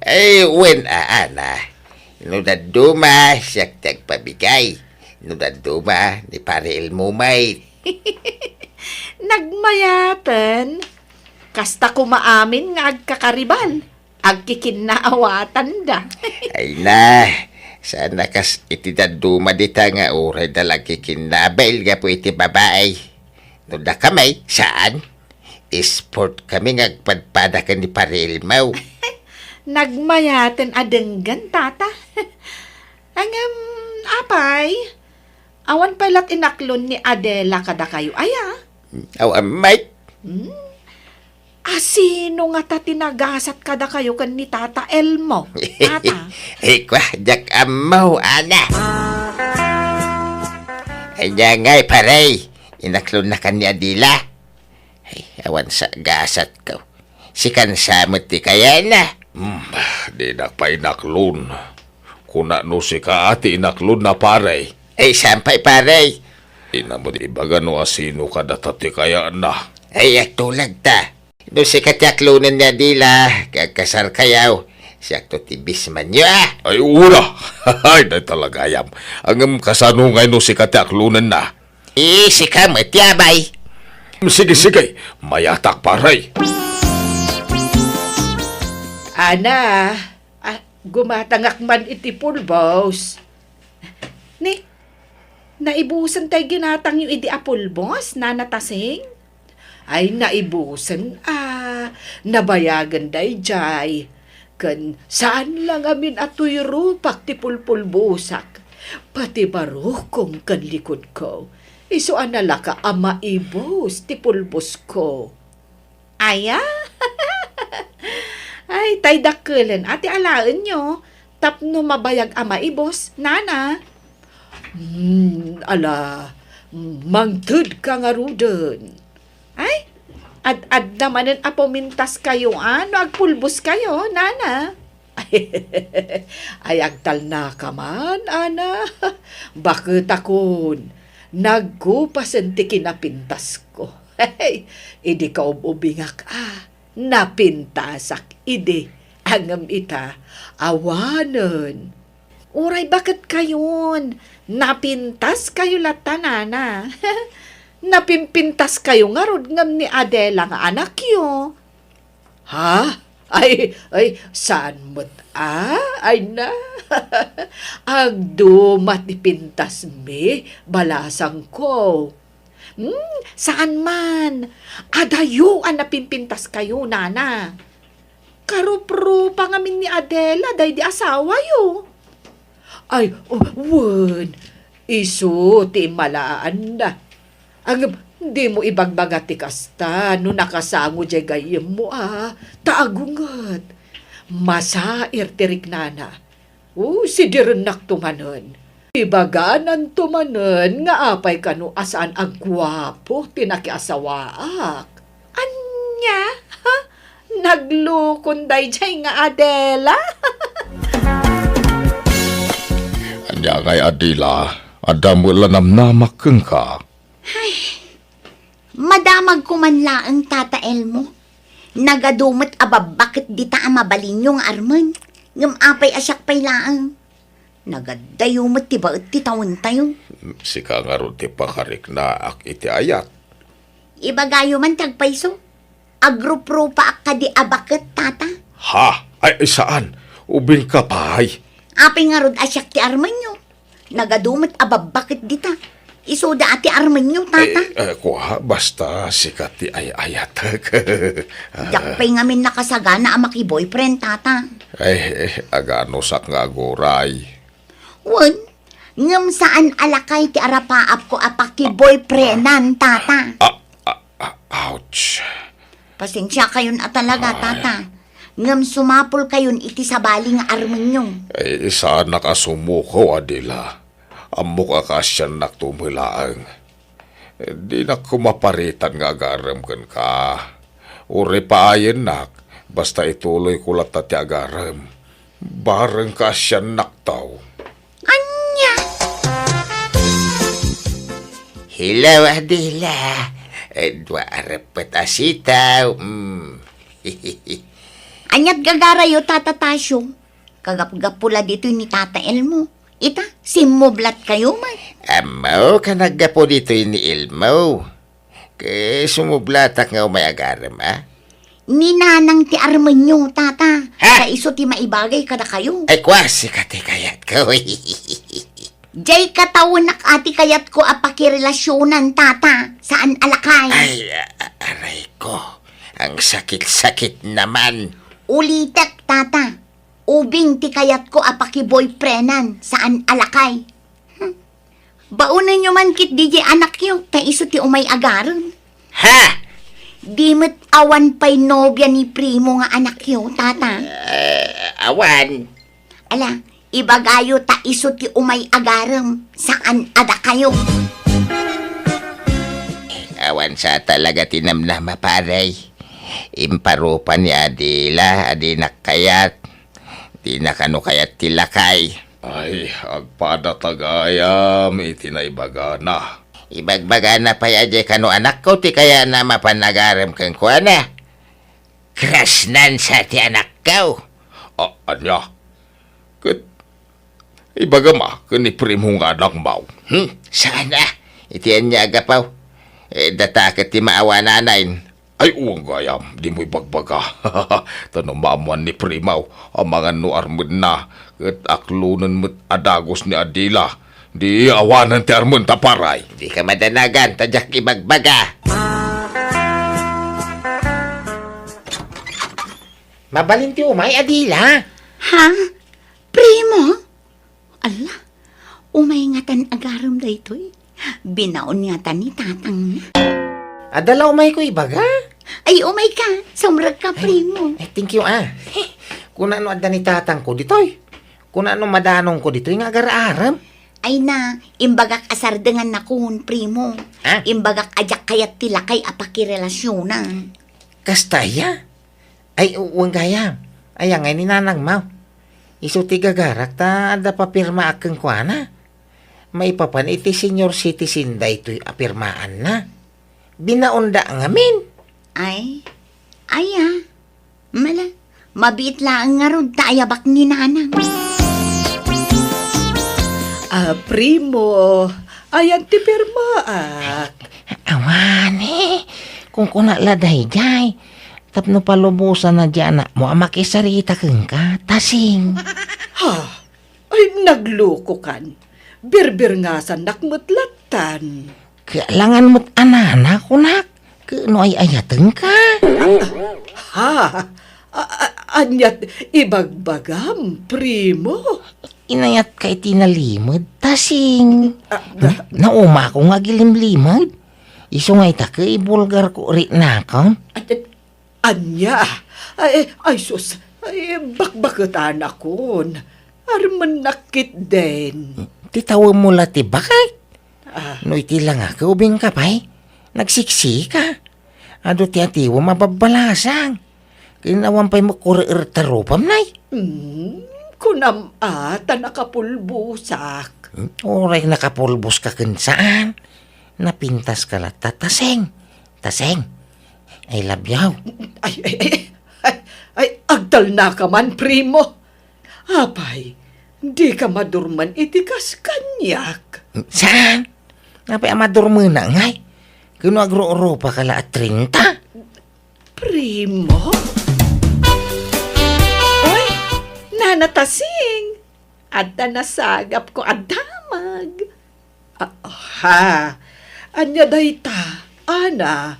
Ay, wen, a, ana. No dadduma, siak ti agpabigay. No dadduma, ni Pare Elmo met. Nagmayaten. Kasta koma amin nga agkakaribal, agkikinnaawatanda. Ay na, saan a kas iti dadduma dita nga uray da la agkikinnabail gapu iti babai. No dakami, saan? Sport kami nga agpadpada ken ni Pare Elmo. Nagmayaten a denggen, tata. Ngem, apay, awan pay lat inaklon ni Adela kadakayo, aya? Aw, amay. Hmm? Asino ngata ti nagasat kadakayo ken ni Tata Elmo, tata? Ikwa, diak ammo, ana. Ania ngay, pare? Inaklonnakan ni Adela? Ay, awan sa gasatko. Sikan sa met ti kayana. Hmm, dinak pay inaklon. Kuna no sika ti inaklonna, pare. Ay, saan pay, pare? Dina met ibaga no asino kadata ti kayana. Ay, agtulag ta. No sika ti aklonen ni Adela, agkasarkayo. Siakto ti bismanyo, a. Ay, ura! Ay, dayta la gayam. Ngem kasano ngay no sika ti aklonenna? Ay, sika met, abay. Sige, sige. Mayatak, pare. Ana, ah, gumatangak man iti pulbos. Ni, naibusen tay ginatangyo idi a pulbos, Nana Tasing? Ay, naibusen a, nabayagen daydiay. Ken saan la ngamin a tuyrupak ti pulpulbosak. Pati barukong ken likudko, isu a nalaka a maibus ti pulbosko. Aya? Ay, tay dakkelen a ti alaenyo tapno mabayag a maibus, nana. Hmm, ala, mangtedka ngaruden. Ay, ad-adda manen a pumintaskayo, a, no agpulboskayo, nana. Ay, agtalnaka man, ana. Baketakon, nagkupasen ti kinapintasko. Idi kaub-ubingak, a, napintasak idi, ngem ita, awanen. Uray baket kayon, napintas kayo latta, nana. Napimpintas kayo ngarud ngem ni Adela nga anakyo. Ha? Ay, ay, saan met, a? Ay na. Agduma ti pintasmi, balasangko. Hmm, saan man. Adayo a napimpintas kayo, nana. Karuprupa ngamin ni Adela daydi asawayo. Ay, o, wen, isu ti immalaanna. Ngem, dimo ibagbaga ti kasta no nakasango diay gayyemmo, a, ta agunget. Masair ti riknana. O, sidirennakto manen. Ibagananto manen nga apay kano a saan a guapo ti nakiasawaak. Ania? Ha? Naglukon daydiay nga Adela? Ania ngay, Adela? Adda met la namnamak kenka. Ay, madamagko man laeng, Tata Elmo. Nagadu met a babbaket dita a mabalinyo nga armen. Ngem apay a siak pay laeng? Nagadayo met ti baet ti tawentayo. Sika ngarud ti pakariknaak iti ayat. Ibagayo man ti agpayso. Agruprupaak kadi a baket, tata. Ha? Ay, ay, saan? Ubingka pay. Apay ngarud a siak ti armenyo? Nagadu met a babbaket dita. Isuda a ti armenyo, tata. Ay, eh, kua, basta sika ti ay-ayatek. Diak pay ngamin nakasagana a maki-boyfriend, tata. Ay, eh, aganusak nga aguray. Wen, ngem saan a lakay ti arapaapko a paki-boyfriendan, tata. Ah, ah, ah, ouch. Pasensia kayon a talaga, ay, tata. Ngem sumapul kayon iti sabali nga armenyo. Ay, saanak a sumuko, Adela. Ammok a kaasiannakto met laeng. Dinak koma paritan nga agarem kenka. Uray paayennak, basta ituloyko latta ti agarem. Bareng kaasiannakto. Ania? Hello, Adela. Eh, dua a reppet a sitaw. Mm. Aniat gagarayo, Tata Tasio? Kagapgapu la ditoy ni Tata Elmo. Ita, simmublat kayo man. Ammok a naggapu ditoy ni Elmo. Ket sumublatak nga umay agarem, a? Ni nanang ti armenyo, tata. Ha? Ta isu ti maibagay kadakayo. Ay, kua, sika ti kayatko. Diay katawenak a ti kayatko a pakirelasionan, tata. Saan a lakay? Ay, a-, a-, aray ko. Ang sakit-sakit naman. Ulitek, tata. Ubing ti kayatko a pakiboyfriendan, saan a lakay. Hmm. Baonenyo man ketdi diay anakyo, ta isu ti umay agarem. Ha? Di met awan pay nobia ni Primo nga anakyo, tata. Eh, awan. Ala, ibagayo ta isu ti umay agarem, saan a dakayo. Awan sa talaga ti namnama, pare. Imparupa ni Adela a dinak kayat. Di na kano kayat ti lakay. Ay, agpada ta gayam iti naibagana. Ibagbagana pay a diay kano anakko ti kayatna a mapan agarem kenkuana. Krasnan sa ti anakko. A-, ania? Ket ibagam a ken ni Primo nga anakmo. Hmm? Saan a? Iti ania a gapu? Eh, data ket ti maawananay. Ay, wen gayam, dimo ibagbaga. Ta no maammoan ni Primo, amangan no armenna, ket aklonen met a dagus ni Adela, di awanen ti armenta, pare. Dika madanagan, ta diak ibagbaga. Mabalin ti umay, Adela. Ha? Primo? Ala, umay ngatan agarem daytoy. Binaon ngatan ni tatangna. Adda la umayko ibaga. Ay, umayka. Sumrekka, Primo. Ay, thank you, a. Kuna no adda ni tatangko ditoy. Kuna no madanongko ditoy nga agar-arem. Ay na, imbagak a sardengannakon, Primo. Ha? Imbagak a diak kayat ti lakay a pakirelasionan. Kasta aya? Ay, u-, wen gayam. Aya ngay ni nanangmo? Isu ti gagarak ta adda papirmaak kenkuana. Maipapan iti senior citizen daytoy a pirmaanna. Binaonda ngamin. Ay, aya. Mala, mabiit laeng ngarud ta ayabak ni nanang. A, Primo, ayan ti pirmaak. Awane, kunkuna la daydiay. Tapno palubosanna diay anakmo a makisarita kenka, tasing. Ha? Ay, naglukokan. Birbirngasannak met lattan. Kailangan met a nana, kunak. Ket no ay-ayatenka. Ha? A-, a-, aniat ibagbagam, Primo? Inayatka iti nalimed, tasing. A, na-, naumaak nga agilimlimed. Isu nga ita ket ibulgarko riknakon. At, at, Ania? Ay, ay, sus. Ay, bakbaketanakon. Armennak ketdin. Ti tawemmo la ti baket. A. No iti langak, ubingka pay. Nagsiksika. Adu ti atiwem a babbalasang. Ken awan pay makurier ta rupam, nay. Hmm, kunam a, ta nakapulbosak. Hmm, uray nakapulboska ken saan. Napintaska latta, tasing. Tasing. I love you. Ay, ay, ay, ay, ay, agtalnaka man, Primo. Apay, dika madurman iti kas kaniak. Saan? Apay a madurmena ngay? Ken no agrurupaka la a treinta? Primo? Oy, Nana Tasing! Adda nasagapko a damag. Ah, ha? Ania dayta, Ana?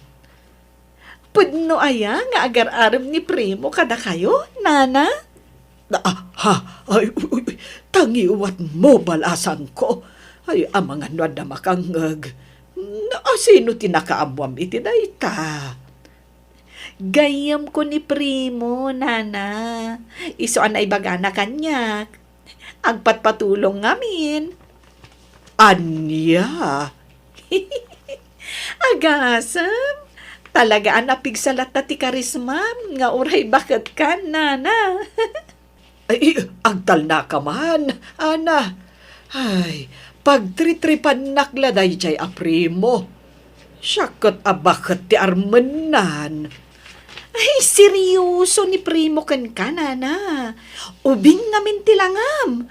Pudno aya nga agar-arem ni Primo kadakayo, Nana? Ah, ha? Ay, uy, uy, uy, ta ngiwatmo, balasangko. Ay, amangan no adda makangngeg. Asino ti nakaammoam iti dayta? Gayyemko ni Primo, Nana. Isu a naibagana kaniak. Agpatpatulong ngamin. Ania? Agasem, talaga a napigsa latta ti karismam nga uray baketkan, Nana. Ay, agtalnaka man, Ana. Ay, pagtritripannak la daydiay a Primo. Siak ket a baket ti armennan. Ay, serioso ni Primo kenka, Nana. Ubing ngamin ti langam.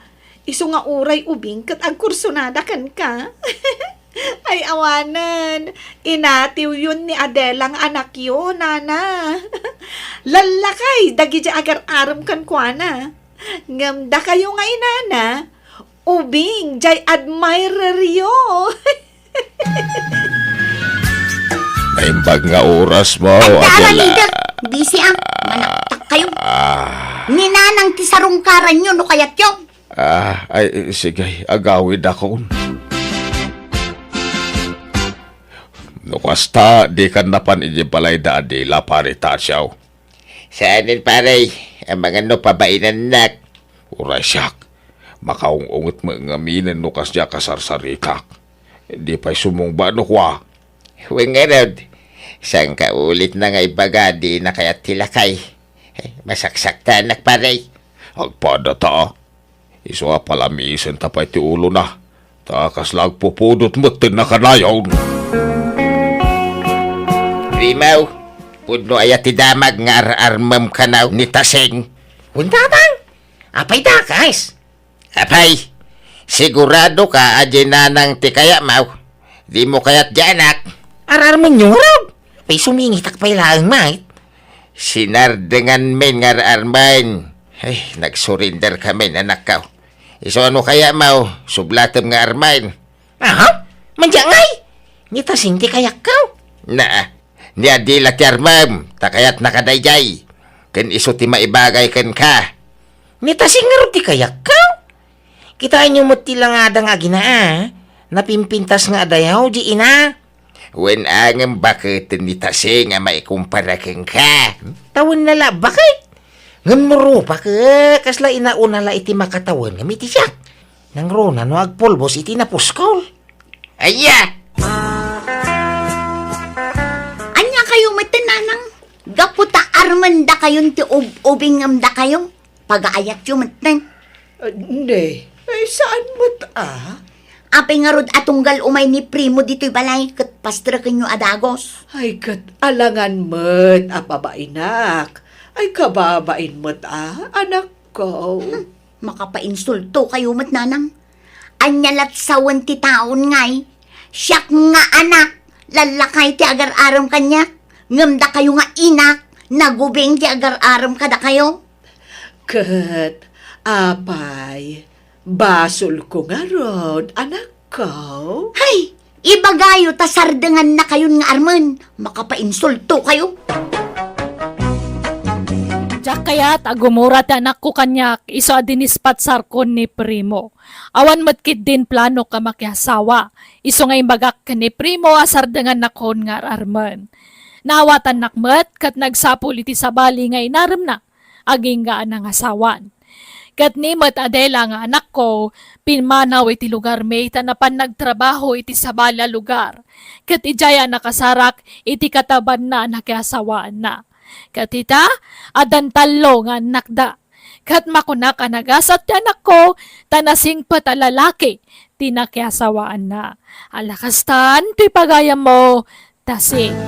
Isu nga uray ubing ket agkursunada kenka. Ay, awanen, inatiwyon ni Adela nga anakyo, nana. Lallakay dagiti agar-arem kenkuana. Ngem dakayo nga inana, ubing jay admireryo. Naimbag nga oras mo, Adela. Adda aramidek. Busy, ah. Manaktak kayo. Ah. Ni nanang ti sarungkaranyo no kayatyo. Ah, ay, sige, agawidakon. No kasta, dikan napan idiay balayda, Adela, pare Tasio. Saanen, pare, amangan no pabainannak. Uray siak, makaung-unget met ngamin no kasdiay a kasarsarikak. Di pay sumungba no kua. Wen ngarud, saan ka ulit na nga ibaga, di na kayat ti lakay. Ay, masaksaktanak, pare. Agpada ta. Isu a palamisen ta pay ti ulona. Ta kasla agpupudot met ti nakanayon. Primo, pudno aya ti damag nga ar-armem kano ni Tasing? Wen, Tatang, apay dakas? Apay, sigurado ka a di nanang ti kayatmo? Dimo kayat ti anak? Ar-armenyo ngarud. Apay, sumingitak pay laeng, mait. Sinardengan men nga ar-armen. Ay, nag-surrender ka men, anakko. Isu a no kayatmo, sublatem nga armen. Aha? Mandiay ngay? Ni Tasing ti kayatko? Naa, ni Adela ti armem, ta kayatna kadaydiay. Ken isu ti maibagay kenka. Ni Tasing ngarud ti kayatko? Kitaenyo met ti langada nga aginaa, napimpintas nga adayaw, di ina. Wen, ngem baketen ni Tasing a maikumpara kenka? Tawenna la, baket. Ngem no rupak, kasla inauna la iti makatawen ngem iti siak. Nangruna no agpulbos iti napuskol. Aya! Ania kayo met, nanang? Gapu ta armenda kayon ti ub-ubing ngem dakayo? Pagaayatyo metten. Ah, ne, ay, saan met a? Apay ngarud a tunggal umay ni Primo ditoy balay ket pastrekenyo a dagos? Ay, ket alangan met a pabainak. Ay, kababain met a, anakko. Hmm, makapainsulto kayo met, nanang. Ania lat sawen ti taon ngay? Siak nga anak, lallakay ti agar-arem kaniak, ngem dakayo nga ina, nagubing ti agar-arem kadakayo. Ket, apay, basolko ngarud, anakko? Hay, ibagayo ta sardengannakayon nga armen, makapainsulto kayo. Diak kayat a gumura ti anakko kaniak isu a dinispatsarkon ni Primo. Awan met ketdin planok a makiasawa, isu nga imbagak ken ni Primo a sardengannakon nga ar-armen. Naawatannak met ket nagsapul iti sabali nga inaremna, agingga a nangasawan. Ket ni met Adela nga anakko, pimmanaw iti lugarmi ta napan nagtrabaho iti sabali a lugar, ket idiay a nakasarak iti katabanna a nakiasawaanna. Ket ita, addan tallo nga annakda. Ket makunak a nagasat ti anakko, ta nasingpet a lalaki ti nakiasawaanna. Ala kastan ti pagayammo, Tasing.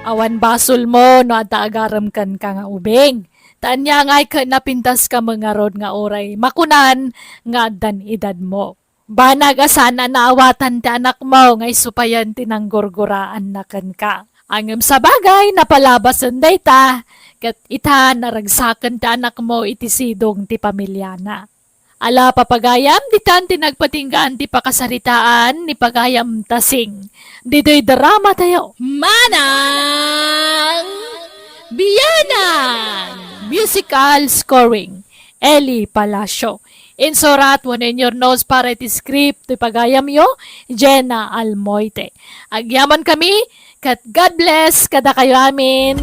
Awan basolmo no adda agarem kenka nga ubing. Ta ania ngay ket napintaska met ngarud nga uray makunan nga addan edadmo. Banag a saan a naawatan ti anakmo nga isu payen ti nanggurguraanna kenka. Ngem sabagay, napalabasen dayta, ket ita, naragsaken ti anakmo iti sidong ti pamiliana. Ala, papagayam, ditan ti nagpatinggaan ti pakasaritaan ni pagayam Tasing ditoy dramatayo. Manang Bianang! Musical scoring, Eli Palacio. Insurat wenno inyurnos para iti script ti pagayamyo, Jenna Almoite. Agyamankami, ket God bless kadakayo amin.